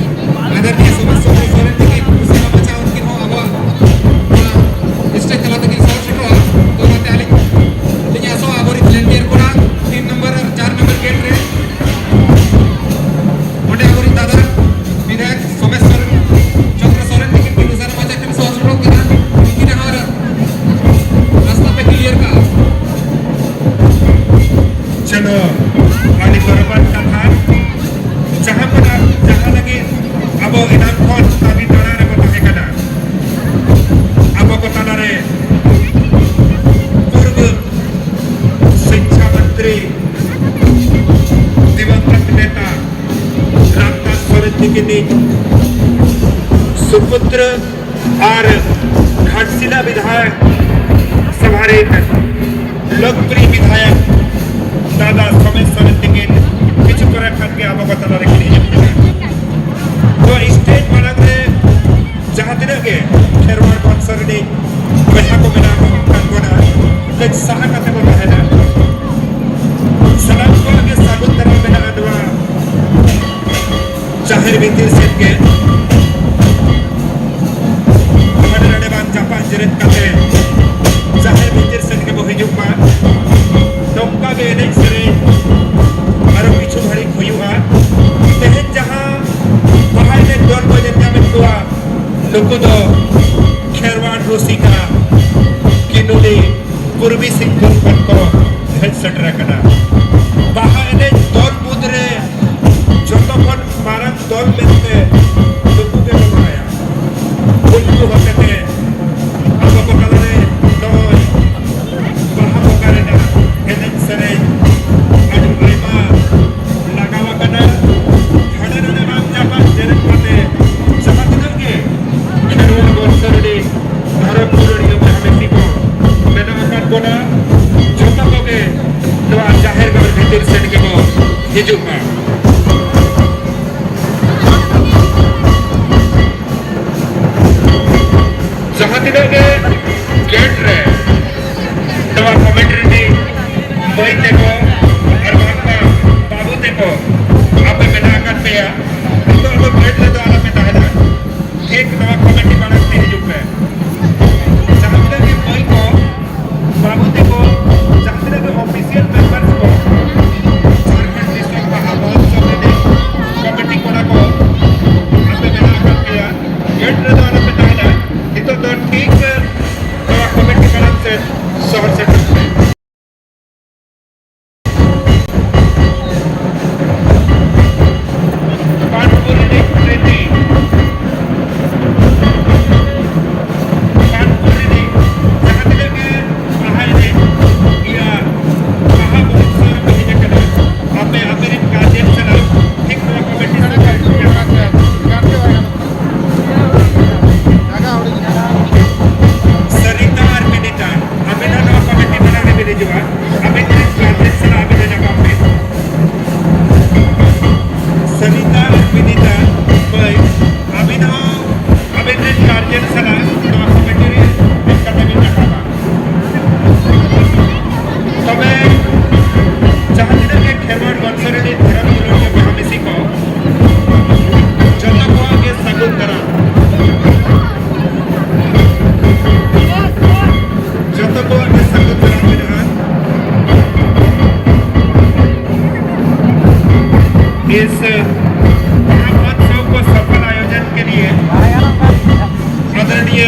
ᱟᱫᱚᱨᱱᱤᱭᱟ ᱥᱩᱵᱷᱟᱥ ᱪᱚᱸᱫᱽᱨᱚ ᱥᱚᱨᱮᱱ ᱛᱟᱹᱠᱤᱱ ᱠᱩᱥᱤ ᱵᱟᱯᱞᱟ ᱪᱟᱣ ᱩᱱᱠᱤᱱ ᱦᱚᱸ ᱟᱵᱚᱣᱟᱜ ᱱᱚᱣᱟ ᱥᱴᱮᱡᱽ ᱛᱟᱞᱟ ᱛᱮᱠᱤᱱ ᱥᱚᱦᱚᱨ ᱥᱮᱴᱮᱨᱚᱜᱼᱟ᱾ ᱛᱚ ᱚᱱᱟᱛᱮ ᱟᱹᱞᱤᱧ ᱞᱤᱧ ᱟᱥᱚᱜᱼᱟ ᱟᱵᱚᱨᱮᱱ ᱵᱷᱚᱞᱮᱱᱴᱤᱭᱟᱨ ᱠᱚᱲᱟ ᱛᱤᱱ ᱱᱚᱢᱵᱚᱨ ᱟᱨ ᱪᱟᱨ ᱱᱚᱢᱵᱚᱨ ᱜᱮᱴ ᱨᱮ ᱯᱩᱛᱨᱚ ᱟᱨ ᱜᱷᱟᱴᱥᱤᱞᱟ ᱵᱤᱫᱷᱟᱭᱚᱠ ᱥᱚᱵᱷᱟ ᱨᱤᱱ ᱞᱳᱠᱯᱨᱤᱭ ᱵᱤᱫᱷᱟᱭᱚᱠ ᱫᱟᱫᱟ ᱥᱚᱢᱮᱥ ᱥᱚᱨᱮᱱ ᱛᱤᱠᱤᱱ ᱠᱤᱪᱷᱩ ᱯᱚᱨᱮ ᱠᱷᱟᱱ ᱜᱮ ᱟᱵᱚ ᱠᱚ ᱛᱟᱞᱟ ᱨᱮᱠᱤᱱ ᱦᱤᱡᱩᱜ ᱠᱟᱱᱟ᱾ ᱛᱚ, ᱥᱴᱮᱡᱽ ᱢᱟᱲᱟᱝ ᱨᱮ ᱡᱟᱦᱟᱸ ᱛᱤᱱᱟᱹᱜ ᱜᱮ ᱠᱷᱮᱨᱣᱟᱲ ᱵᱚᱝᱥᱚ ᱨᱤᱱᱤᱡ ᱵᱚᱭᱦᱟ ᱠᱚ ᱢᱮᱱᱟᱜ ᱠᱚ ᱠᱟᱱ ᱵᱚᱱᱟ, ᱠᱟᱹᱡ ᱥᱟᱦᱟ ᱠᱟᱛᱮ ᱵᱚᱱ ᱛᱟᱦᱮᱱᱟ᱾ ᱥᱟᱱᱟᱢ ᱠᱚᱣᱟᱜ ᱜᱮ ᱥᱟᱹᱜᱩᱱ ᱫᱟᱨᱟᱢ ᱢᱮᱱᱟᱜᱼᱟ ᱱᱚᱣᱟ ᱡᱟᱦᱮᱨ ᱵᱷᱤᱛᱤᱨ ᱥᱮᱫ ᱜᱮ᱾ ᱦᱟᱸᱰᱮ ᱱᱟᱰᱮ ᱵᱟᱝ ᱪᱟᱯᱟᱫ ᱡᱮᱨᱮᱫ ᱠᱟᱛᱮ ᱡᱟᱦᱮᱨ ᱵᱷᱤᱛᱤᱨ ᱥᱮᱫ ᱜᱮᱵᱚ ᱦᱤᱡᱩᱜ ᱢᱟ᱾ ᱱᱚᱝᱠᱟ ᱜᱮ ᱮᱱᱮᱡ ᱥᱮᱨᱮᱧ ᱟᱨᱚ ᱠᱤᱪᱷᱩ ᱜᱷᱟᱹᱲᱤᱡ ᱦᱩᱭᱩᱜᱼᱟ᱾ ᱛᱮᱦᱮᱧ ᱡᱟᱦᱟᱸ ᱵᱟᱦᱟ ᱮᱱᱮᱡ ᱫᱚᱞ ᱵᱚ ᱧᱮᱞ ᱧᱟᱢᱮᱫ ᱠᱚᱣᱟ, ᱱᱩᱠᱩ ᱫᱚ ᱠᱷᱮᱨᱣᱟᱲ ᱨᱩᱥᱤᱠᱟ ᱠᱤᱱᱩᱞᱤ ᱯᱩᱨᱵᱤ ᱥᱤᱝᱵᱷᱩᱢ ᱠᱷᱚᱱ ᱠᱚ ᱦᱮᱡ ᱥᱮᱴᱮᱨ ᱟᱠᱟᱱᱟ᱾ ᱵᱟᱦᱟ ᱮᱱᱮᱡ ᱫᱚᱞ ᱢᱩᱫᱽᱨᱮ ᱡᱚᱛᱚ ᱠᱷᱚᱱ ᱢᱟᱨᱟᱝ ᱫᱚᱞ ᱢᱮᱱᱛᱮ ᱱᱩᱠᱩ ᱜᱮ ᱵᱚᱱ ᱵᱟᱲᱟᱭᱟ᱾ ᱩᱱᱠᱩ ᱦᱚᱛᱮᱛᱮ ᱟᱵᱚ ᱠᱚ ᱛᱟᱞᱟᱨᱮ ᱱᱚᱜᱼᱚᱭ ᱵᱟᱦᱟ ᱵᱚᱸᱜᱟ ᱨᱮᱱᱟᱜ ᱮᱱᱮᱡ ᱥᱮᱨᱮᱧ ᱟᱹᱰᱤ ᱟᱭᱢᱟ ᱞᱟᱜᱟᱣ ᱟᱠᱟᱱᱟ᱾ ᱦᱟᱸᱰᱮ ᱱᱟᱰᱮ ᱵᱟᱝ ᱪᱟᱯᱟᱫ ᱡᱮᱨᱮᱫ ᱠᱟᱛᱮ ᱡᱟᱦᱟᱸ ᱛᱤᱱᱟᱹᱜ ᱜᱮ ᱠᱷᱮᱨᱣᱟᱲ ᱵᱚᱝᱥᱚ ᱨᱤᱱᱤᱡ ᱫᱷᱚᱨᱚᱢ ᱫᱩᱞᱟᱹᱲᱤᱭᱟᱹ ᱵᱚᱭᱦᱟ ᱢᱤᱥᱤ ᱠᱚ ᱢᱮᱱᱟᱜ ᱟᱠᱟᱫ ᱵᱚᱱᱟ, ᱡᱚᱛᱚ ᱠᱚᱜᱮ ᱱᱚᱣᱟ ᱡᱟᱦᱮᱨ ᱜᱟᱲ ᱵᱷᱤᱛᱤᱨ ᱥᱮᱫ ᱜᱮᱵᱚ ᱦᱤᱡᱩᱜ ᱢᱟ᱾ ᱡᱟᱦᱟᱸ ᱛᱤᱱᱟᱹᱜ ᱜᱮ ᱜᱮᱴ ᱨᱮ ᱱᱚᱣᱟ ᱠᱚᱢᱤᱴᱤ ᱨᱤᱱᱤᱡ ᱢᱟᱹᱭ ᱛᱮᱠᱚ ᱟᱨ ᱵᱟᱝᱢᱟ ᱵᱟᱹᱵᱩ ᱛᱮᱠᱚ ᱟᱯᱮ ᱢᱮᱱᱟᱜ ᱟᱠᱟᱫ ᱯᱮᱭᱟ, ᱱᱤᱛᱚᱜ ᱫᱚ ᱜᱮᱴ ᱨᱮᱫᱚ ᱟᱞᱚᱯᱮ ᱛᱟᱦᱮᱱᱟ᱾ ᱴᱷᱤᱠ ᱱᱚᱣᱟ ᱠᱚᱢᱤᱴᱤ ᱢᱟᱲᱟᱝ ᱛᱮ ᱦᱤᱡᱩᱜ ᱯᱮ᱾ ᱡᱟᱦᱟᱸ ᱛᱤᱱᱟᱹᱜ ᱜᱮ ᱢᱟᱹᱭ ᱠᱚ ᱵᱟᱹᱵᱩ ᱛᱮᱠᱚ, ᱡᱟᱦᱟᱸ ᱛᱤᱱᱟᱹᱜ ᱜᱮ ᱚᱯᱷᱤᱥᱤᱭᱟᱞ ᱢᱮᱢᱵᱟᱨᱥ ᱠᱚ, ᱡᱷᱟᱲᱠᱷᱚᱸᱰ ᱰᱤᱥᱴᱨᱤᱠᱴ ᱵᱟᱦᱟ ᱢᱚᱦᱳᱛᱥᱚᱵ ᱨᱤᱱᱤᱡ ᱠᱚᱢᱤᱴᱤ ᱠᱚᱲᱟ ᱠᱚ, ᱟᱯᱮ ᱢᱮᱱᱟᱜ ᱟᱠᱟᱫ ᱯᱮᱭᱟ᱾ ᱜᱮᱴ ᱨᱮᱫᱚ ᱟᱞᱚᱯᱮ ᱛᱟᱦᱮᱱᱟ᱾ ᱱᱤᱛᱚᱜ ᱫᱚ ᱴᱷᱤᱠ ᱱᱚᱣᱟ ᱠᱚᱢᱤᱴᱤ ᱢᱟᱲᱟᱝ ᱥᱮᱫ ᱥᱚᱦᱚᱨ ᱥᱮᱴᱮᱨ ᱯᱮ᱾ ᱯᱟᱱᱯᱩᱨᱤ ᱨᱤᱱᱤᱡ ᱯᱨᱤᱛᱤ, ᱯᱟᱱᱯᱩᱨᱤ ᱨᱤᱱᱤᱡ ᱡᱟᱦᱟᱸ ᱛᱤᱱᱟᱹᱜ ᱜᱮ ᱵᱟᱦᱟ ᱮᱱᱮᱡ ᱤᱭᱟᱹ ᱵᱟᱦᱟ ᱢᱚᱦᱳᱛᱥᱚᱵ ᱨᱮᱠᱚ ᱦᱮᱡ ᱟᱠᱟᱱᱟ, ᱟᱯᱮ, ᱟᱯᱮ ᱨᱮᱱ ᱜᱟᱨᱡᱮᱱ ᱥᱟᱞᱟᱜ ᱴᱷᱤᱠ ᱱᱚᱣᱟ ᱠᱚᱢᱤᱴᱤ ᱥᱟᱞᱟᱜ ᱪᱟᱞᱟᱜ, ᱱᱚᱣᱟ ᱠᱚᱢᱤᱴᱤ ᱨᱮ ᱦᱮᱡ ᱠᱟᱛᱮ ᱵᱤᱱ ᱨᱟᱠᱟᱵᱟ᱾ ᱛᱚᱵᱮ ᱡᱟᱦᱟᱸ ᱛᱤᱱᱟᱹᱜ ᱜᱮ ᱠᱷᱮᱨᱣᱟᱲ ᱵᱚᱝᱥᱚ ᱨᱤᱱᱤᱡ ᱫᱷᱚᱨᱚᱢ ᱫᱩᱞᱟᱹᱲᱤᱭᱟᱹ ᱵᱚᱭᱦᱟ ᱢᱤᱥᱤ ᱠᱚ, ᱡᱚᱛᱚ ᱠᱚᱣᱟᱜ ᱜᱮ ᱥᱟᱹᱜᱩᱱ ᱫᱟᱨᱟᱢ᱾ ᱡᱚᱛᱚ ᱠᱚᱣᱟᱜ ᱜᱮ ᱥᱟᱹᱜᱩᱱ ᱫᱟᱨᱟᱢ ᱢᱮᱱᱟᱜᱼᱟ᱾ इस महामहोत्सव को सफल आयोजन के लिए आदरणीय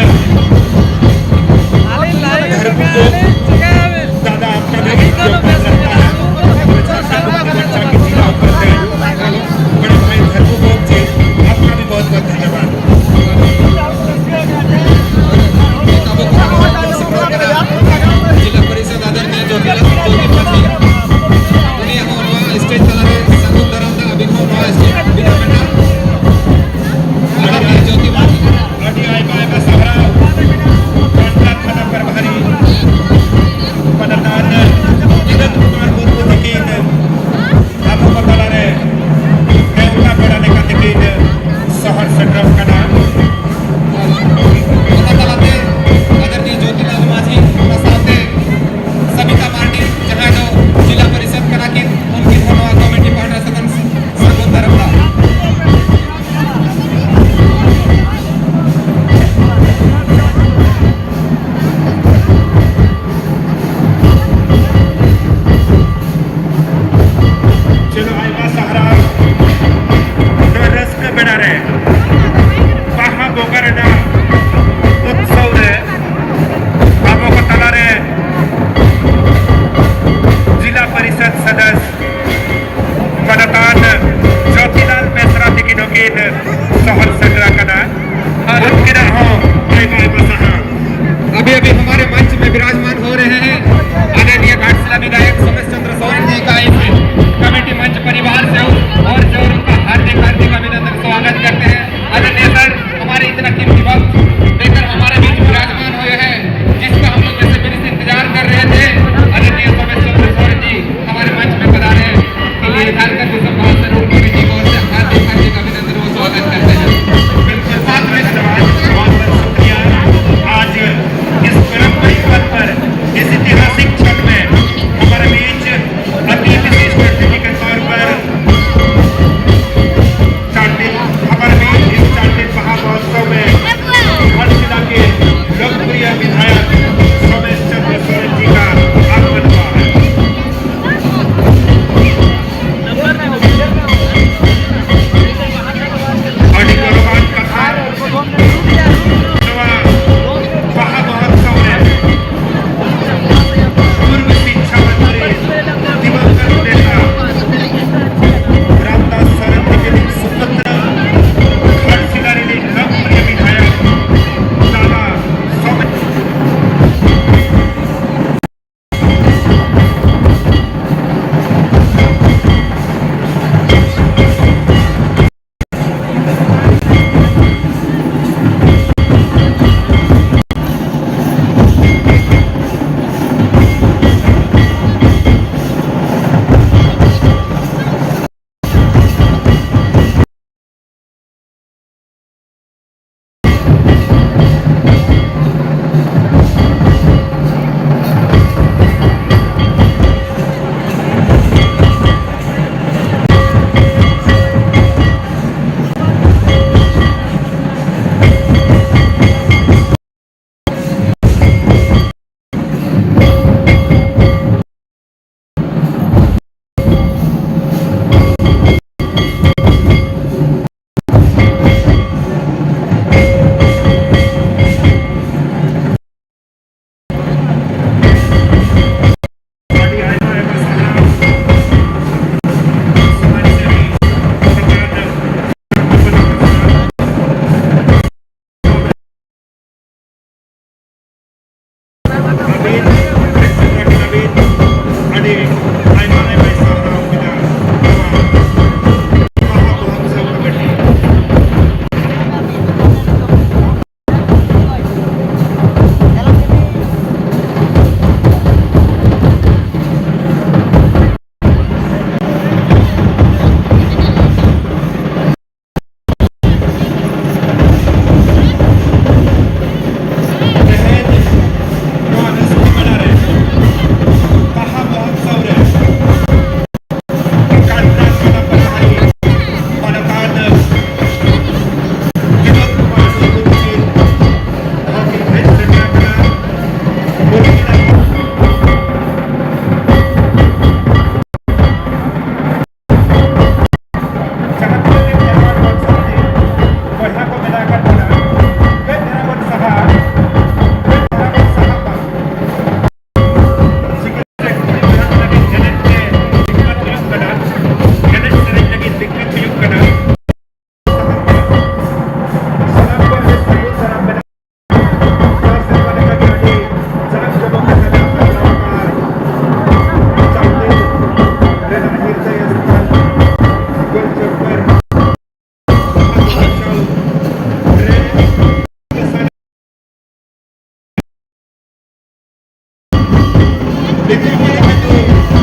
ᱫᱤᱠᱩ ᱠᱚ ᱡᱟᱦᱟᱸᱭ ᱠᱚ,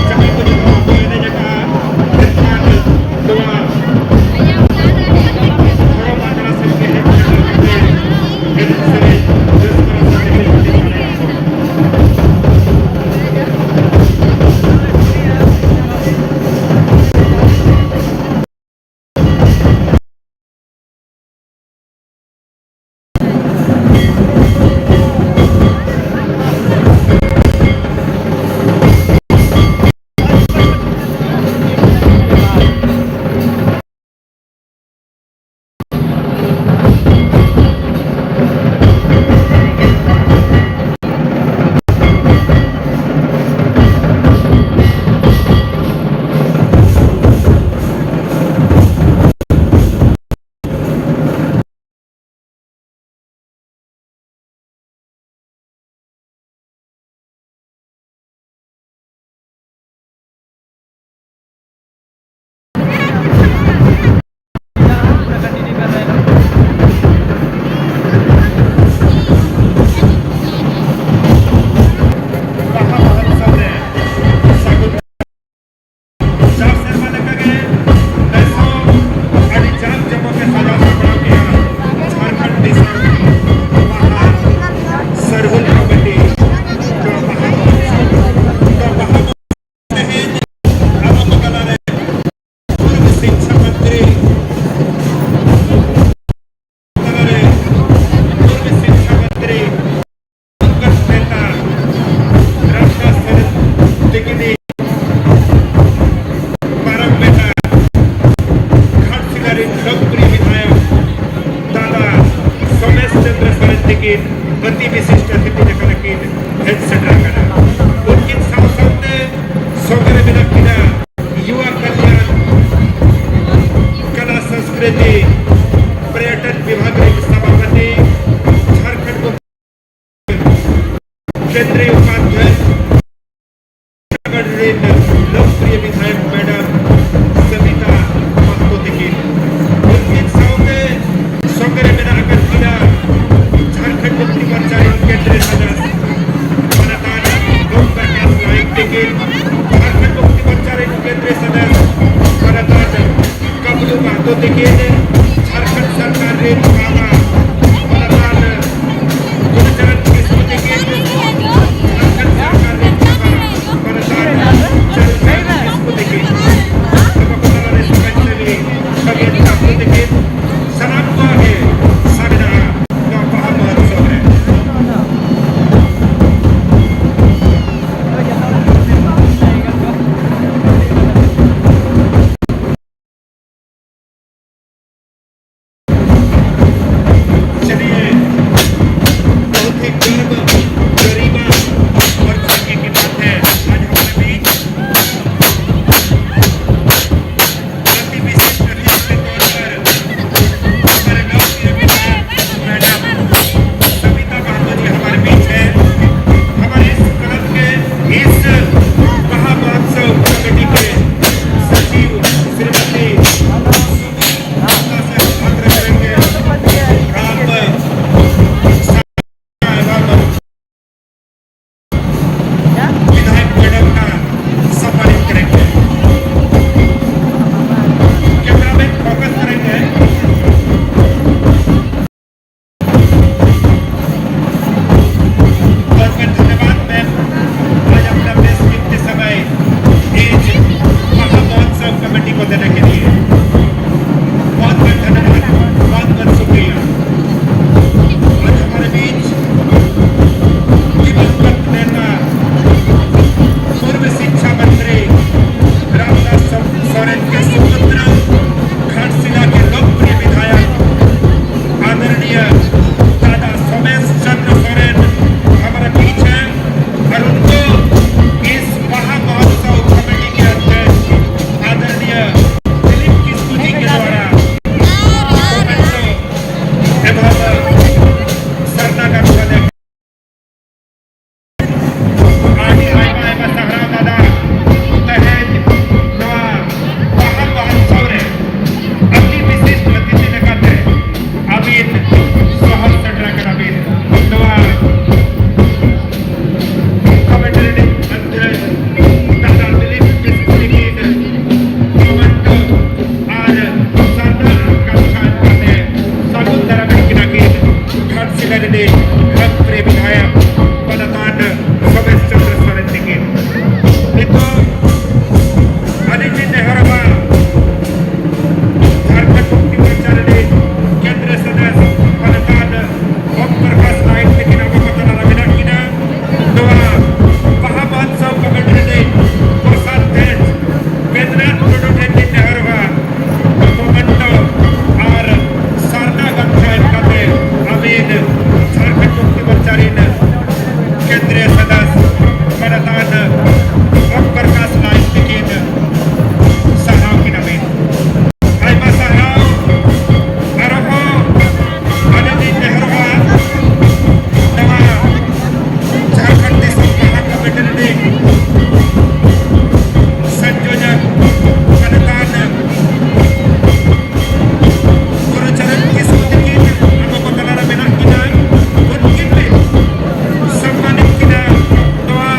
ᱡᱟᱦᱟᱸᱭ ᱠᱚ ᱡᱚᱛᱚ ᱵᱟᱠᱚ ᱮᱱᱮᱡ ᱟᱠᱟᱫᱼᱟ, ᱢᱮᱱᱠᱷᱟᱱ ᱱᱚᱣᱟ ᱫᱷᱚᱨᱚᱢ ᱟᱠᱷᱲᱟ ᱥᱮᱫ ᱜᱮ ᱦᱮᱡ ᱥᱮᱴᱮᱨ ᱠᱟᱛᱮ ᱮᱱᱮᱡ ᱥᱮᱨᱮᱧ ᱨᱟᱹᱥᱠᱟᱹ ᱨᱚᱢᱚᱡᱽ ᱛᱮᱜᱮ ᱦᱟᱹᱴᱤᱧ ᱫᱟᱲᱮᱭᱟᱜᱼᱟ ᱠᱚ᱾ ᱵᱟᱦᱟ ᱢᱚᱦᱚᱛᱥᱚᱵ ᱨᱮ ᱥᱟᱹᱜᱩᱱ ᱡᱟᱣ ᱥᱮᱨᱢᱟ ᱞᱮᱠᱟᱜᱮ ᱱᱮᱥ ᱦᱚᱸ ᱟᱹᱰᱤ ᱡᱟᱠ ᱡᱚᱢᱚᱠ ᱮ ᱥᱟᱡᱟᱣ ᱥᱟᱯᱲᱟᱣ ᱠᱮᱜᱼᱟ ᱡᱷᱟᱲᱠᱷᱚᱸᱰ ᱫᱤᱥᱚᱢ ᱵᱟᱦᱟ ᱥᱟᱨᱦᱩᱞ ᱠᱚᱢᱤᱴᱤ ᱱᱚᱣᱟ ᱵᱟᱦᱟ ᱢᱚᱦᱚᱛᱥᱚᱵ᱾ ᱱᱚᱣᱟ ᱵᱟᱦᱟ ᱢᱚᱦᱚᱛᱥᱚᱵ ᱛᱮᱦᱮᱧ ᱟᱵᱚ ᱠᱚ ᱛᱟᱞᱟᱨᱮ ᱯᱩᱨᱵᱚ ᱥᱤᱠᱪᱷᱟ ᱢᱚᱱᱛᱨᱤ ᱛᱟᱞᱟᱨᱮ ᱯᱩᱨᱵᱚ ᱥᱤᱠᱪᱷᱟ ᱢᱚᱱᱛᱨᱤ ᱫᱤᱵᱚᱝᱜᱚᱛ ᱱᱮᱛᱟ ᱨᱟᱥᱴᱨ ᱥᱚᱨᱮᱱ ᱛᱤᱠᱤᱱᱤᱡ ᱢᱟᱨᱟᱝ ᱵᱮᱴᱟ ᱜᱷᱟᱴᱥᱤᱞᱟ ᱨᱤᱱ ᱞᱳᱠᱯᱨᱤᱭ ᱵᱤᱫᱷᱟᱭᱚᱠ ᱫᱟᱫᱟ ᱥᱳᱢᱮᱥ ᱪᱚᱸᱫᱽᱨᱚ ᱥᱚᱨᱮᱱ ᱛᱤᱠᱤᱱ ᱚᱛᱤ ᱵᱤᱥᱤᱥᱴ ᱚᱛᱤᱛᱷᱤ ᱞᱮᱠᱟ ᱛᱮᱠᱤᱱ ᱦᱮᱡ ᱥᱮᱴᱮᱨ ᱟᱠᱟᱱᱟ᱾ ᱩᱱᱠᱤᱱ ᱥᱟᱶ ᱥᱟᱶᱛᱮ ᱥᱚᱸᱜᱮ ᱨᱮ ᱢᱮᱱᱟᱜ ᱠᱤᱱᱟ ᱭᱩᱣᱟ ᱠᱟᱞᱭᱟᱱ, ᱠᱟᱞᱟ ᱥᱚᱸᱥᱠᱨᱤᱛᱤ, ᱯᱚᱨᱭᱚᱴᱚᱱ ᱵᱤᱵᱷᱟᱜᱽ ᱨᱤᱱ ᱥᱚᱵᱷᱟᱯᱚᱛᱤ, ᱡᱷᱟᱲᱠᱷᱚᱸᱰ ᱠᱮᱱᱫᱨᱤᱭ ᱩᱯᱟᱫᱷᱭᱟᱭ ᱨᱤᱱ ᱞᱳᱠᱯᱨᱤᱭ ᱵᱤᱫᱷᱟᱭᱚᱠ ᱢᱮᱰᱟᱢ ᱥᱚᱵᱤᱛᱟ ᱢᱟᱦᱛᱚ ᱛᱤᱠᱤᱱ᱾ ᱩᱱᱠᱤᱱ ᱥᱟᱶᱛᱮ ᱥᱚᱸᱜᱮ ᱨᱮ ᱢᱮᱱᱟᱜ ᱟᱠᱟᱫ ᱠᱤᱱᱟ ᱡᱷᱟᱲᱠᱷᱚᱸᱰ ᱢᱩᱠᱛᱤ ᱢᱳᱨᱪᱟ ᱨᱤᱱ ᱠᱮᱱᱫᱨᱤᱭ ᱥᱚᱫᱚᱥᱭᱚ ᱢᱟᱱᱚᱛᱟᱱ ᱳᱢ ᱯᱨᱚᱠᱟᱥ ᱨᱟᱭ ᱨᱤᱱᱤᱡ ᱢᱚᱱᱛᱨᱤ ᱵᱤᱫᱷᱟᱭᱚᱠ ᱢᱟᱱᱚᱛᱟᱱ ᱥᱚᱵᱮᱥ ᱪᱚᱱᱫᱨᱚ ᱥᱚᱨᱮᱱ ᱛᱤᱠᱤᱱ᱾ ᱱᱤᱛᱚᱜ ᱟᱹᱞᱤᱧ ᱞᱤᱧ ᱱᱮᱦᱚᱨᱚᱜᱼᱟ, ᱡᱷᱟᱲᱠᱷᱚᱸᱰ ᱢᱩᱠᱛᱤ ᱢᱳᱨᱪᱟ ᱨᱤᱱᱤᱡ ᱠᱮᱱᱫᱨᱤᱭᱚ ᱥᱚᱫᱚᱥᱭᱚ ᱢᱟᱱᱚᱛᱟᱱ ᱳᱢ ᱯᱨᱚᱠᱟᱥ ᱱᱟᱭᱮᱠ ᱛᱤᱠᱤᱱ ᱟᱵᱚ ᱠᱚ ᱛᱟᱞᱟ ᱨᱮ ᱢᱮᱱᱟᱜ ᱠᱤᱱᱟ᱾ ᱱᱚᱣᱟ ᱵᱟᱦᱟ ᱢᱚᱦᱚᱛᱥᱚᱵ ᱠᱚᱢᱤᱴᱤ ᱨᱤᱱᱤᱡ ᱠᱚᱥᱟᱫᱷᱭᱚᱠᱥᱚ ᱵᱮᱫᱽᱱᱟᱛᱷ ᱴᱩᱰᱩ ᱴᱷᱮᱱ ᱞᱤᱧ ᱱᱮᱦᱚᱨᱚᱜᱼᱟ, ᱢᱚᱢᱮᱱᱴᱚ ᱟᱨ ᱥᱟᱨᱱᱟ ᱜᱟᱢᱪᱷᱟ ᱮᱢ ᱠᱟᱛᱮ ᱟᱹᱵᱤᱱ ᱡᱷᱟᱲᱠᱷᱚᱸᱰ ᱢᱩᱠᱛᱤ ᱢᱳᱨᱪᱟ ᱨᱤᱱ ᱠᱮᱱᱫᱨᱤᱭᱚ ᱥᱚᱫᱚᱥᱭᱚ ᱢᱟᱱᱚᱛᱟᱱ ᱳᱢ ᱯᱨᱚᱠᱟᱥ ᱱᱟᱭᱮᱠ ᱛᱤᱠᱤᱱ ᱥᱟᱨᱦᱟᱣ ᱠᱤᱱᱟ ᱵᱤᱱ᱾ ᱟᱭᱢᱟ ᱥᱟᱨᱦᱟᱣ᱾ ᱟᱨᱦᱚᱸ ᱟᱹᱞᱤᱧ ᱞᱤᱧ ᱱᱮᱦᱚᱨᱚᱜᱼᱟ, ᱱᱚᱣᱟ ᱡᱷᱟᱲᱠᱷᱚᱸᱰ ᱫᱤᱥᱚᱢ ᱵᱟᱦᱟ ᱠᱚᱢᱤᱴᱤ ᱨᱤᱱᱤᱡ ᱥᱚᱝᱭᱳᱡᱚᱠ ᱢᱟᱱᱚᱛᱟᱱ ᱜᱩᱨᱩᱪᱚᱨᱚᱱ ᱠᱤᱥᱠᱩ ᱛᱤᱠᱤᱱ ᱟᱵᱚ ᱠᱚ ᱛᱟᱞᱟᱨᱮ ᱢᱮᱱᱟᱜ ᱠᱤᱱᱟ, ᱩᱱᱠᱤᱱ ᱞᱮ ᱥᱚᱱᱢᱟᱱᱮᱫ ᱠᱤᱱᱟ ᱱᱚᱣᱟ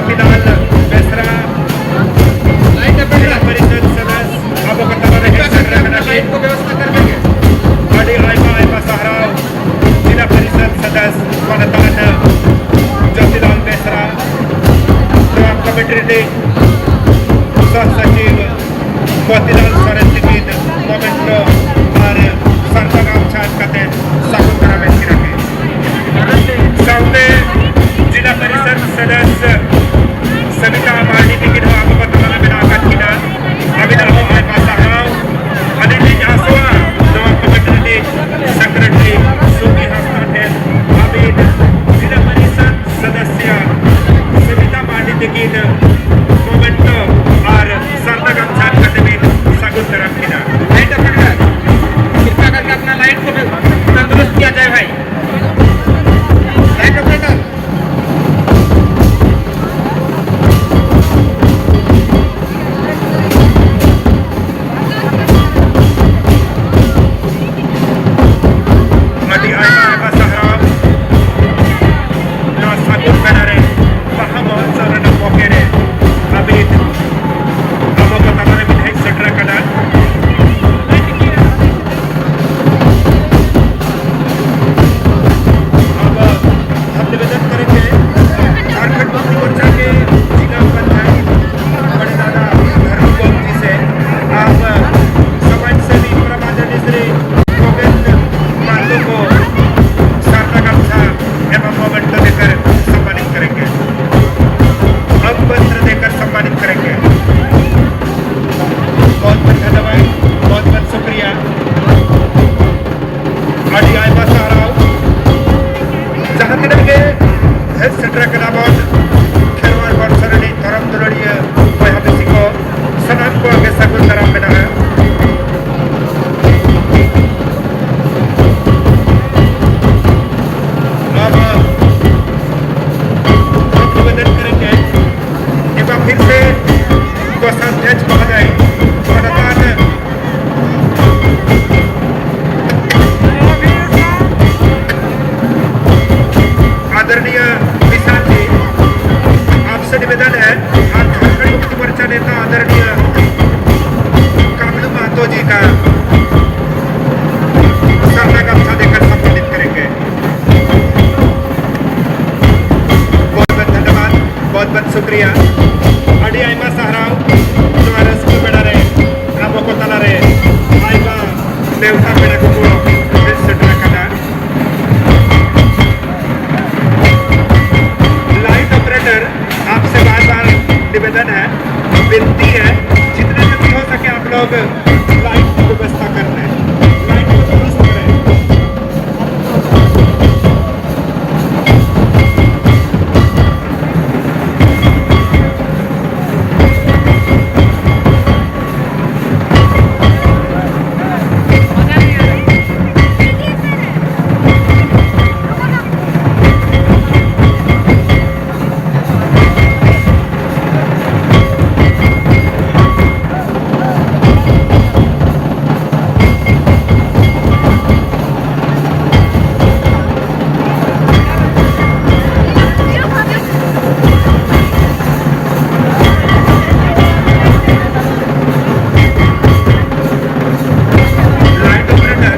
ᱡᱳᱛᱤᱞᱟᱞ ᱵᱮᱥᱨᱟ, ᱡᱮᱞᱟ ᱯᱚᱨᱤᱥᱚᱫ ᱥᱚᱫᱚᱥᱭᱚ, ᱟᱵᱚ ᱠᱚ ᱛᱟᱞᱟ ᱨᱮ ᱦᱮᱡ ᱥᱮᱴᱮᱨ ᱟᱠᱟᱱᱟ ᱠᱤᱱ᱾ ᱟᱹᱰᱤ ᱟᱭᱢᱟ ᱟᱭᱢᱟ ᱥᱟᱨᱦᱟᱣ ᱡᱮᱞᱟ ᱯᱚᱨᱤᱥᱚᱫ ᱥᱚᱫᱚᱥᱭᱚ ᱢᱟᱱᱚᱛᱟᱱ ᱡᱳᱛᱤᱞᱟᱞ ᱵᱮᱥᱨᱟ, ᱱᱚᱣᱟ ᱠᱚᱢᱤᱴᱤ ᱨᱤᱱᱤᱡ ᱥᱚᱦ ᱥᱚᱪᱤᱵᱽ ᱢᱚᱛᱤᱞᱟᱞ ᱥᱚᱨᱮᱱ ᱛᱤᱠᱤᱱ ᱢᱚᱢᱮᱱᱴᱳ ᱟᱨ ᱥᱟᱨᱱᱟ ᱜᱟᱢᱪᱷᱟ ᱮᱢ ᱠᱟᱛᱮ ᱥᱟᱹᱜᱩᱱ ᱫᱟᱨᱟᱢ ᱮᱱ ᱠᱤᱱᱟ ᱠᱤᱱ᱾ ᱥᱟᱶᱛᱮ ᱡᱮᱞᱟ ᱯᱚᱨᱤᱥᱚᱫ ᱥᱚᱫᱚᱥᱭᱚ ᱥᱚᱵᱤᱛᱟ ᱢᱟᱨᱰᱤ ᱛᱤᱠᱤᱱ ᱦᱚᱸ ᱟᱵᱚ ᱠᱚ ᱛᱟᱞᱟ ᱨᱮ ᱢᱮᱱᱟᱜ ᱟᱠᱟᱫ ᱠᱤᱱᱟ᱾ ᱟᱹᱵᱤᱱᱟᱜ ᱦᱚᱸ ᱟᱭᱢᱟ ᱥᱟᱨᱦᱟᱣ᱾ ᱟᱹᱞᱤᱧ ᱞᱤᱧ ᱟᱥᱚᱜᱼᱟ ᱱᱚᱣᱟ ᱠᱚᱢᱤᱴᱤ ᱨᱤᱱᱤᱡ ᱥᱮᱠᱨᱮᱴᱟᱨᱤ ᱥᱩᱜᱤ ᱦᱟᱸᱥᱫᱟ ᱴᱷᱮᱱ ᱟᱹᱵᱤᱱ ᱡᱮᱞᱟ ᱯᱚᱨᱤᱥᱚᱫ ᱥᱚᱫᱚᱥᱭᱟ ᱥᱚᱵᱤᱛᱟ ᱢᱟᱨᱰᱤ ᱛᱤᱠᱤᱱ ᱢᱚᱢᱮᱱᱴᱳ ᱟᱨ ᱥᱟᱨᱱᱟ ᱜᱟᱢᱪᱷᱟ ᱠᱟᱛᱮ ᱵᱤᱱ ᱥᱟᱹᱜᱩᱱ ᱫᱟᱨᱟᱢ ᱠᱤᱱᱟ᱾ लाइट ऑपरेटर, कृपया करके अपना लाइट को तंदुरुस्त किया जाए भाई। Light operator. ᱟᱹᱰᱤ ᱟᱭᱢᱟ ᱟᱭᱢᱟ ᱥᱟᱨᱦᱟᱣ᱾ ᱱᱚᱣᱟ ᱥᱟᱹᱜᱩᱱ ᱵᱮᱲᱟ ᱨᱮ ᱵᱟᱦᱟ ᱢᱚᱦᱚᱛᱥᱚᱵ ᱨᱮᱱᱟᱜ ᱢᱚᱠᱮ ᱨᱮ है। हम झारखंड मुक्ति मोर्चा नेता आदरणीय कामलू महतो जी का सरना गमछा देकर सम्मानित करेंगे। बहुत बहुत धन्यवाद, बहुत बहुत शुक्रिया। ᱟᱹᱰᱤ ᱟᱭᱢᱟ ᱥᱟᱨᱦᱟᱣ ᱱᱚᱣᱟ ᱨᱟᱹᱥᱠᱟᱹ ᱵᱮᱲᱟ ᱨᱮ ᱟᱵᱚ ᱠᱚ ᱛᱟᱞᱟ ᱨᱮ ᱟᱭᱢᱟ ᱱᱮᱣᱛᱟ ᱯᱮᱲᱟ ᱠᱚᱠᱚ ᱦᱮᱡ ᱥᱮᱴᱮᱨ ᱟᱠᱟᱱᱟ᱾ लाइट ऑपरेटर, आपसे बार बार निवेदन है, विनती है, जितने जल्दी हो सके आप लोग लाइट की व्यवस्था कर लें, लाइट को दुरुस्त करें। लाइट ऑपरेटर,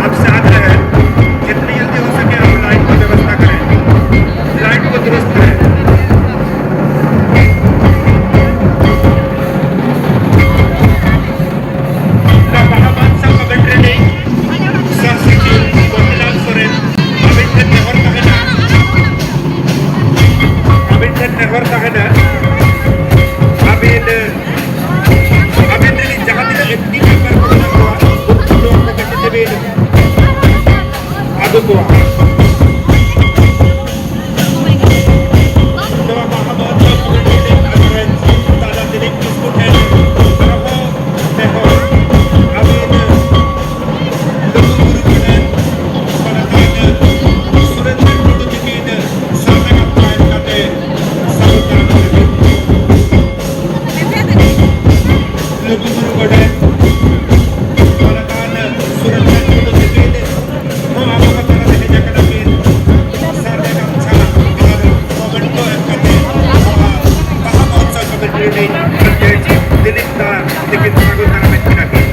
आपसे आग्रह है, जितनी जल्दी हो सके आप लाइट की व्यवस्था करें, लाइट को दुरुस्त करें। ᱱᱚᱣᱟ ᱵᱟᱦᱟ ᱢᱟᱦᱟ ᱥᱟᱶ ᱠᱚᱢᱮᱱᱴ ᱨᱮ ᱥᱟᱦ ᱥᱚᱪᱤᱵᱽ ᱢᱚᱛᱤᱞᱟᱞ ᱥᱚᱨᱮᱱ, ᱟᱹᱵᱤᱱ ᱴᱷᱮᱱ ᱱᱮᱦᱚᱨ ᱛᱟᱦᱮᱱᱟ, ᱟᱹᱵᱤᱱ ᱴᱷᱮᱱ ᱱᱮᱦᱚᱨ ᱛᱟᱦᱮᱱᱟ, ᱟᱹᱵᱤᱱ, ᱟᱹᱵᱤᱱ ᱨᱤᱱ ᱡᱟᱦᱟᱸ ᱛᱤᱱᱟᱹᱜ ᱮᱠᱴᱤᱵᱷ ᱢᱮᱢᱵᱟᱨ ᱠᱚ ᱢᱮᱱᱟᱜ ᱠᱚᱣᱟ, ᱩᱱᱠᱩ ᱱᱚᱣᱟ ᱠᱚ ᱠᱟᱹᱴᱤᱡ ᱛᱮᱵᱤᱱ ᱟᱹᱜᱩ ᱠᱚᱣᱟ᱾ ᱱᱚᱣᱟ ᱵᱟᱦᱟ ᱢᱟᱦᱟ ᱫᱚ ᱯᱩᱨᱟᱹ ᱴᱤᱢ ᱟᱨ ᱫᱟᱫᱟ ᱫᱤᱞᱤᱯ ᱠᱤᱥᱠᱩ ᱴᱷᱮᱱ ᱟᱨᱦᱚᱸ ᱱᱮᱦᱚᱨ, ᱟᱹᱵᱤᱱ ᱞᱩᱜᱩ ᱵᱩᱨᱩ ᱠᱷᱚᱱ ᱥᱚᱨᱠᱟᱨ ᱥᱩᱨᱮᱱᱫᱨᱚ ᱴᱩᱰᱩ ᱛᱤᱠᱤᱱ ᱥᱟᱨᱱᱟ ᱠᱟᱛᱷᱟ ᱮᱢ ᱠᱟᱛᱮ ᱥᱟᱹᱜᱩᱱ ᱫᱟᱨᱟᱢ ᱠᱟᱛᱮ ᱵᱤᱱ ᱨᱤᱱᱤᱡ ᱫᱤᱞᱤᱯ ᱫᱟ ᱛᱤᱠᱤᱱ ᱥᱟᱹᱜᱩᱱ ᱫᱟᱨᱟᱢᱮᱫ ᱠᱤᱱᱟ ᱠᱤᱱ᱾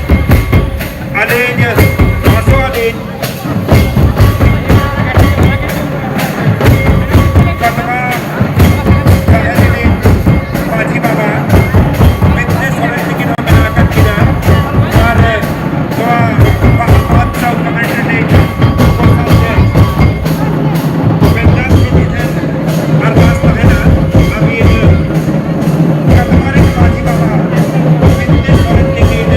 ᱟᱹᱞᱤᱧ ᱟᱥᱚᱜ ᱟᱹᱞᱤᱧ ᱠᱟᱛᱢᱟ ᱡᱟᱦᱮᱨ ᱨᱤᱱᱤᱡ ᱢᱟᱹᱡᱷᱤ ᱵᱟᱵᱟ ᱢᱤᱛᱨᱮ ᱥᱚᱨᱮᱱ ᱛᱤᱠᱤᱱ ᱦᱚᱸ ᱢᱮᱱᱟᱜ ᱟᱠᱟᱫ ᱠᱤᱱᱟ᱾ ᱟᱨ ᱱᱚᱣᱟ ᱵᱟᱦᱟ ᱢᱚᱦᱚᱛᱥᱚᱵ ᱠᱚᱢᱤᱴᱤ ᱨᱤᱱᱤᱡ ᱠᱚ ᱥᱟᱶᱛᱮ ᱢᱮᱱᱫᱟᱱ ᱴᱩᱰᱩ ᱴᱷᱮᱱ ᱟᱨᱫᱟᱥ ᱛᱟᱦᱮᱱᱟ, ᱟᱹᱵᱤᱱ ᱠᱟᱛᱢᱟ ᱨᱤᱱ ᱢᱟᱹᱡᱷᱤ ᱵᱟᱵᱟ ᱢᱤᱛᱨᱮ ᱥᱚᱨᱮᱱ ᱛᱤᱠᱤᱱ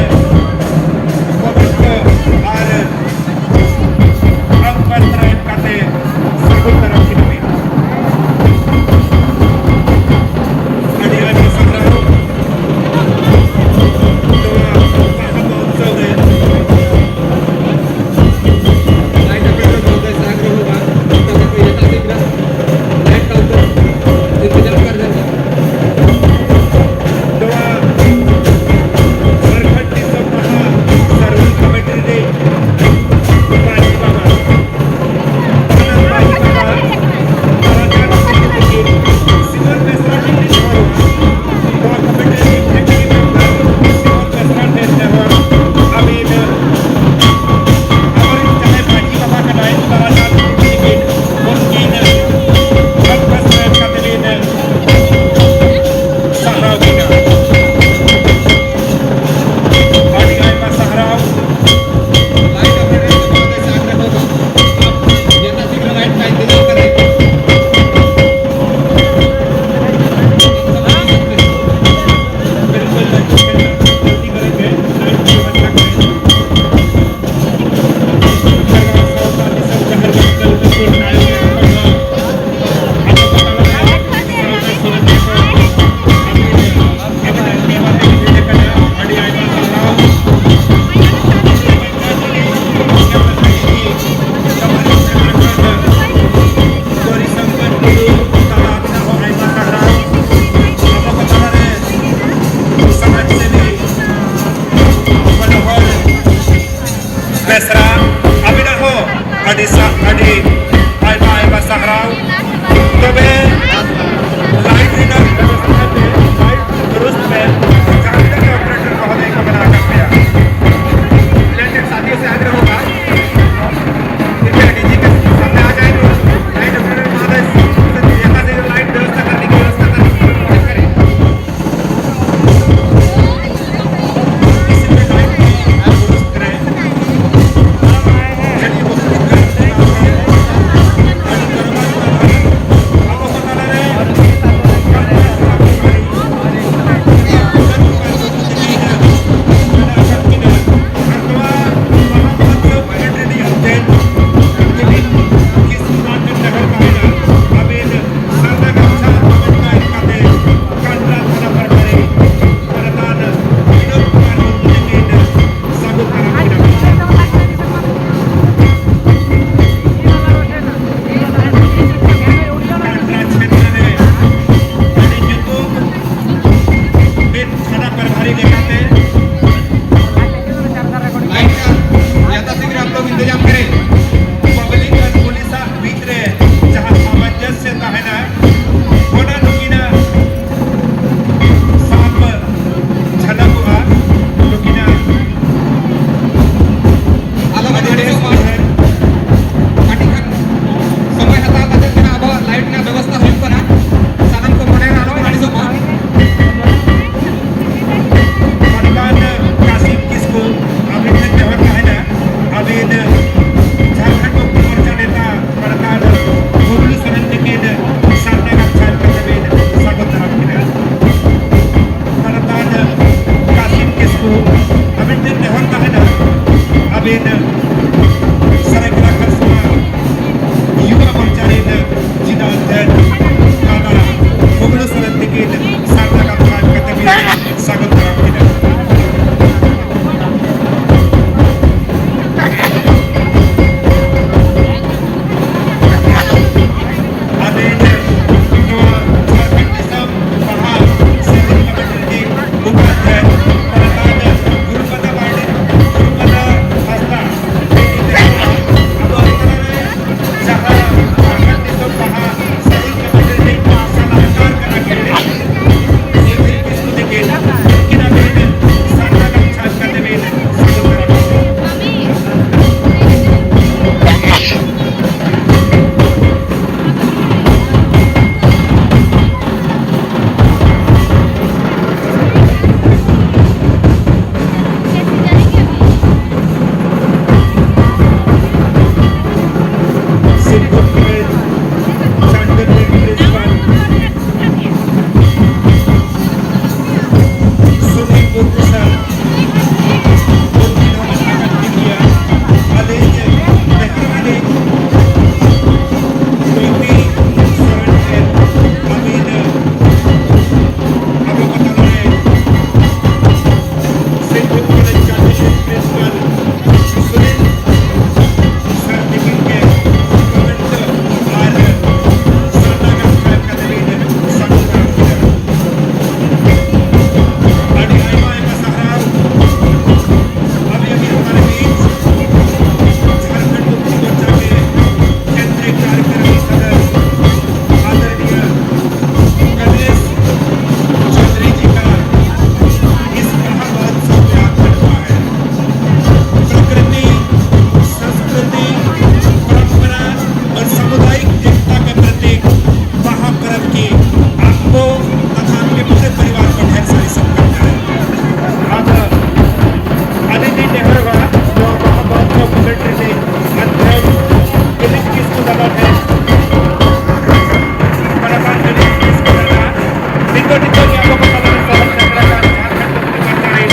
ᱱᱤᱛᱚᱜ ᱱᱤᱭᱟᱹ ᱟᱵᱚ ᱠᱚ ᱛᱟᱞᱟ ᱨᱮ ᱥᱚᱦᱚᱨ ᱥᱮᱴᱮᱨ ᱟᱠᱟᱱ ᱡᱷᱟᱲᱠᱷᱚᱸᱰ ᱢᱩᱠᱛᱤ ᱢᱳᱨᱪᱟ ᱨᱤᱱ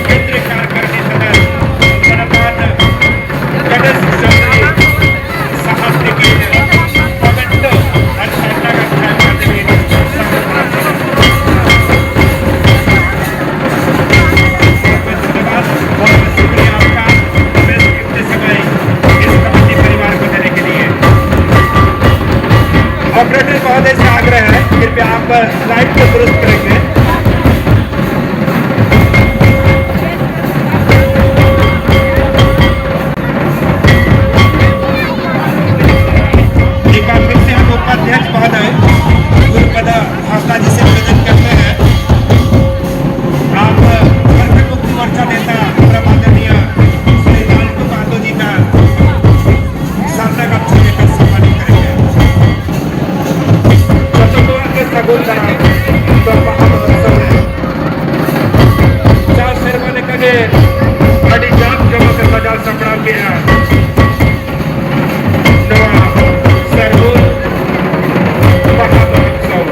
ᱠᱮᱱᱫᱨᱤᱭᱚ ᱠᱟᱨᱡᱚᱠᱟᱨᱤ ᱥᱚᱫᱚᱥᱭᱚ ᱢᱟᱱᱚᱛᱟᱱ ᱜᱚᱰᱮᱛ ᱥᱩᱥᱟᱱᱛ ᱥᱟᱦᱟᱱ ᱛᱤᱠᱤᱱ ᱯᱚᱵᱤᱛᱨᱚ ᱟᱨ ᱥᱟᱨᱱᱟ ᱜᱟᱢᱪᱷᱟ ᱵᱟᱸᱫᱮ ᱞᱟᱹᱜᱤᱫ ᱥᱟᱹᱜᱩᱱ ᱫᱟᱨᱟᱢ᱾ बहुत बहुत शुक्रिया आपका, हमें कीमती समय इस कमेटी परिवार को देने के लिए। ऑपरेटर महोदय से आग्रह है, कृपया आप लाइट को दुरुस्त करेंगे। एक बार फिर से हम उपाध्यक्ष महोदय गुरुपद हांसदा जी से निवेदन करते हैं, आप झारखंड मुक्ति मोर्चा नेता हमारा माननीय श्री लालटू महतो जी का सामना का लेकर सम्मानित करेंगे। ᱡᱚᱛᱚ ᱠᱚᱣᱟᱜ ᱜᱮ ᱥᱟᱹᱜᱩᱱ ᱫᱟᱨᱟᱢ ᱫᱚ ᱵᱟᱦᱟ ᱢᱚᱦᱚᱛᱥᱚᱵ ᱨᱮ ᱡᱟᱣ ᱥᱮᱨᱢᱟ ᱞᱮᱠᱟᱜᱮ ᱟᱹᱰᱤ ᱡᱟᱸᱠ ᱡᱚᱢᱚᱠ ᱮ ᱥᱟᱡᱟᱣ ᱥᱟᱯᱲᱟᱣ ᱠᱮᱫᱼᱟ᱾ ᱱᱚᱣᱟ ᱥᱟᱹᱜᱩᱱ ᱵᱟᱦᱟ ᱢᱚᱦᱚᱛᱥᱚᱵ᱾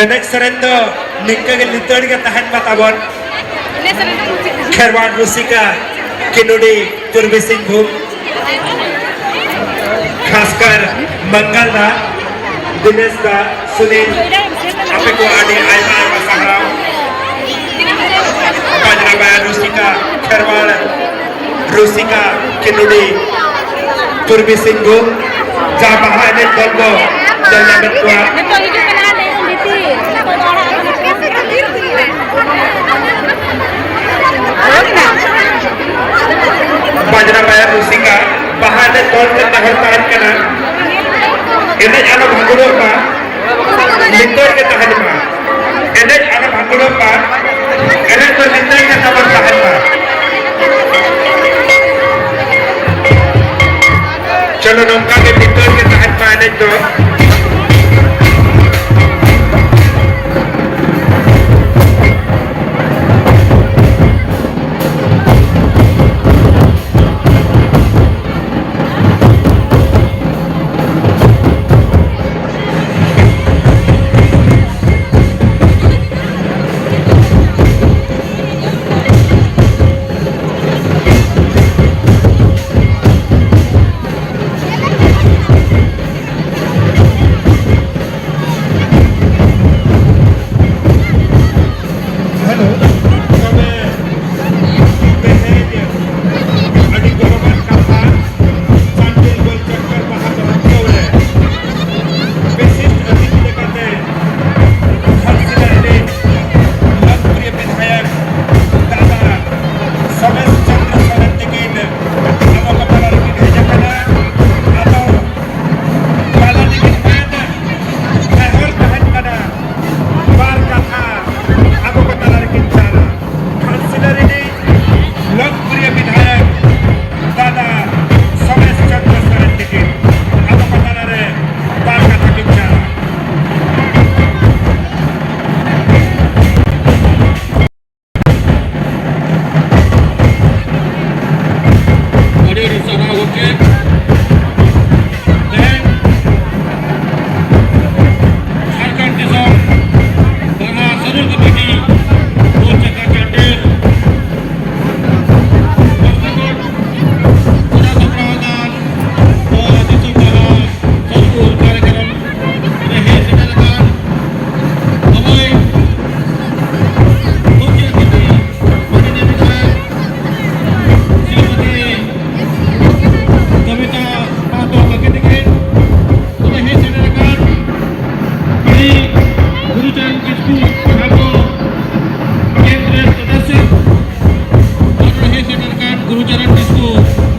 ᱮᱱᱮᱡ ᱥᱮᱨᱮᱧ ᱫᱚ ᱱᱤᱝᱠᱟᱹ ᱜᱮ ᱞᱤᱛᱟᱹᱲ ᱜᱮ ᱛᱟᱦᱮᱱ ᱢᱟ ᱛᱟᱵᱚᱱ᱾ ᱠᱷᱮᱨᱣᱟᱲ ᱨᱩᱥᱤᱠᱟ ᱠᱤᱱᱩᱰᱤ ᱯᱩᱨᱵᱤ ᱥᱤᱝᱵᱷᱩᱢ, ᱠᱷᱟᱥᱠᱟᱨ ᱢᱟᱝᱜᱟᱞ ᱫᱟ, ᱫᱤᱱᱮᱥ ᱫᱟ, ᱥᱩᱱᱤᱞ, ᱟᱯᱮ ᱠᱚ ᱟᱹᱰᱤ ᱟᱭᱢᱟ ᱟᱭᱢᱟ ᱥᱟᱨᱦᱟᱣ᱾ ᱵᱟᱡᱽᱨᱟ ᱵᱟᱭᱟ ᱨᱩᱥᱤᱠᱟ ᱠᱷᱮᱨᱣᱟᱲ ᱨᱩᱥᱤᱠᱟ ᱠᱤᱱᱩᱰᱤ ᱯᱩᱨᱵᱤ ᱥᱤᱝᱵᱷᱩᱢ, ᱡᱟ ᱵᱟᱦᱟ ᱮᱱᱮᱡ ᱫᱚᱞ ᱠᱚ ᱧᱮᱞ ᱧᱟᱢᱮᱫ ᱠᱚᱣᱟ᱾ ᱱᱤᱛᱚᱜ ᱦᱤᱡᱩᱜ ᱠᱟᱱᱟ ᱞᱟᱹᱭ ᱵᱚᱱ ᱵᱷᱤᱛᱤᱨ᱾ ᱵᱟᱡᱽᱨᱟ ᱵᱟᱭᱟ ᱨᱩᱥᱤᱠᱟ ᱵᱟᱦᱟ ᱮᱱᱮᱡ ᱫᱚᱞ ᱴᱷᱮᱱ ᱱᱮᱦᱚᱨ ᱛᱟᱦᱮᱱ ᱠᱟᱱᱟ, ᱮᱱᱮᱡ ᱟᱞᱚ ᱵᱷᱟᱸᱜᱚᱲᱚᱜ ᱢᱟ, ᱞᱤᱛᱟᱹᱲ ᱜᱮ ᱛᱟᱦᱮᱱ ᱢᱟ᱾ ᱮᱱᱮᱡ ᱟᱞᱚ ᱵᱷᱟᱸᱜᱚᱲᱚᱜ ᱢᱟ, ᱮᱱᱮᱡ ᱫᱚ ᱞᱤᱛᱟᱹᱲ ᱜᱮ ᱛᱟᱵᱚᱱ ᱛᱟᱦᱮᱱ ᱢᱟ᱾ ᱪᱚᱞᱚ, ᱱᱚᱝᱠᱟ ᱜᱮ ᱞᱤᱛᱟᱹᱲ ᱜᱮ ᱛᱟᱦᱮᱱ ᱢᱟ ᱮᱱᱮᱡ ᱫᱚ᱾ Hmm.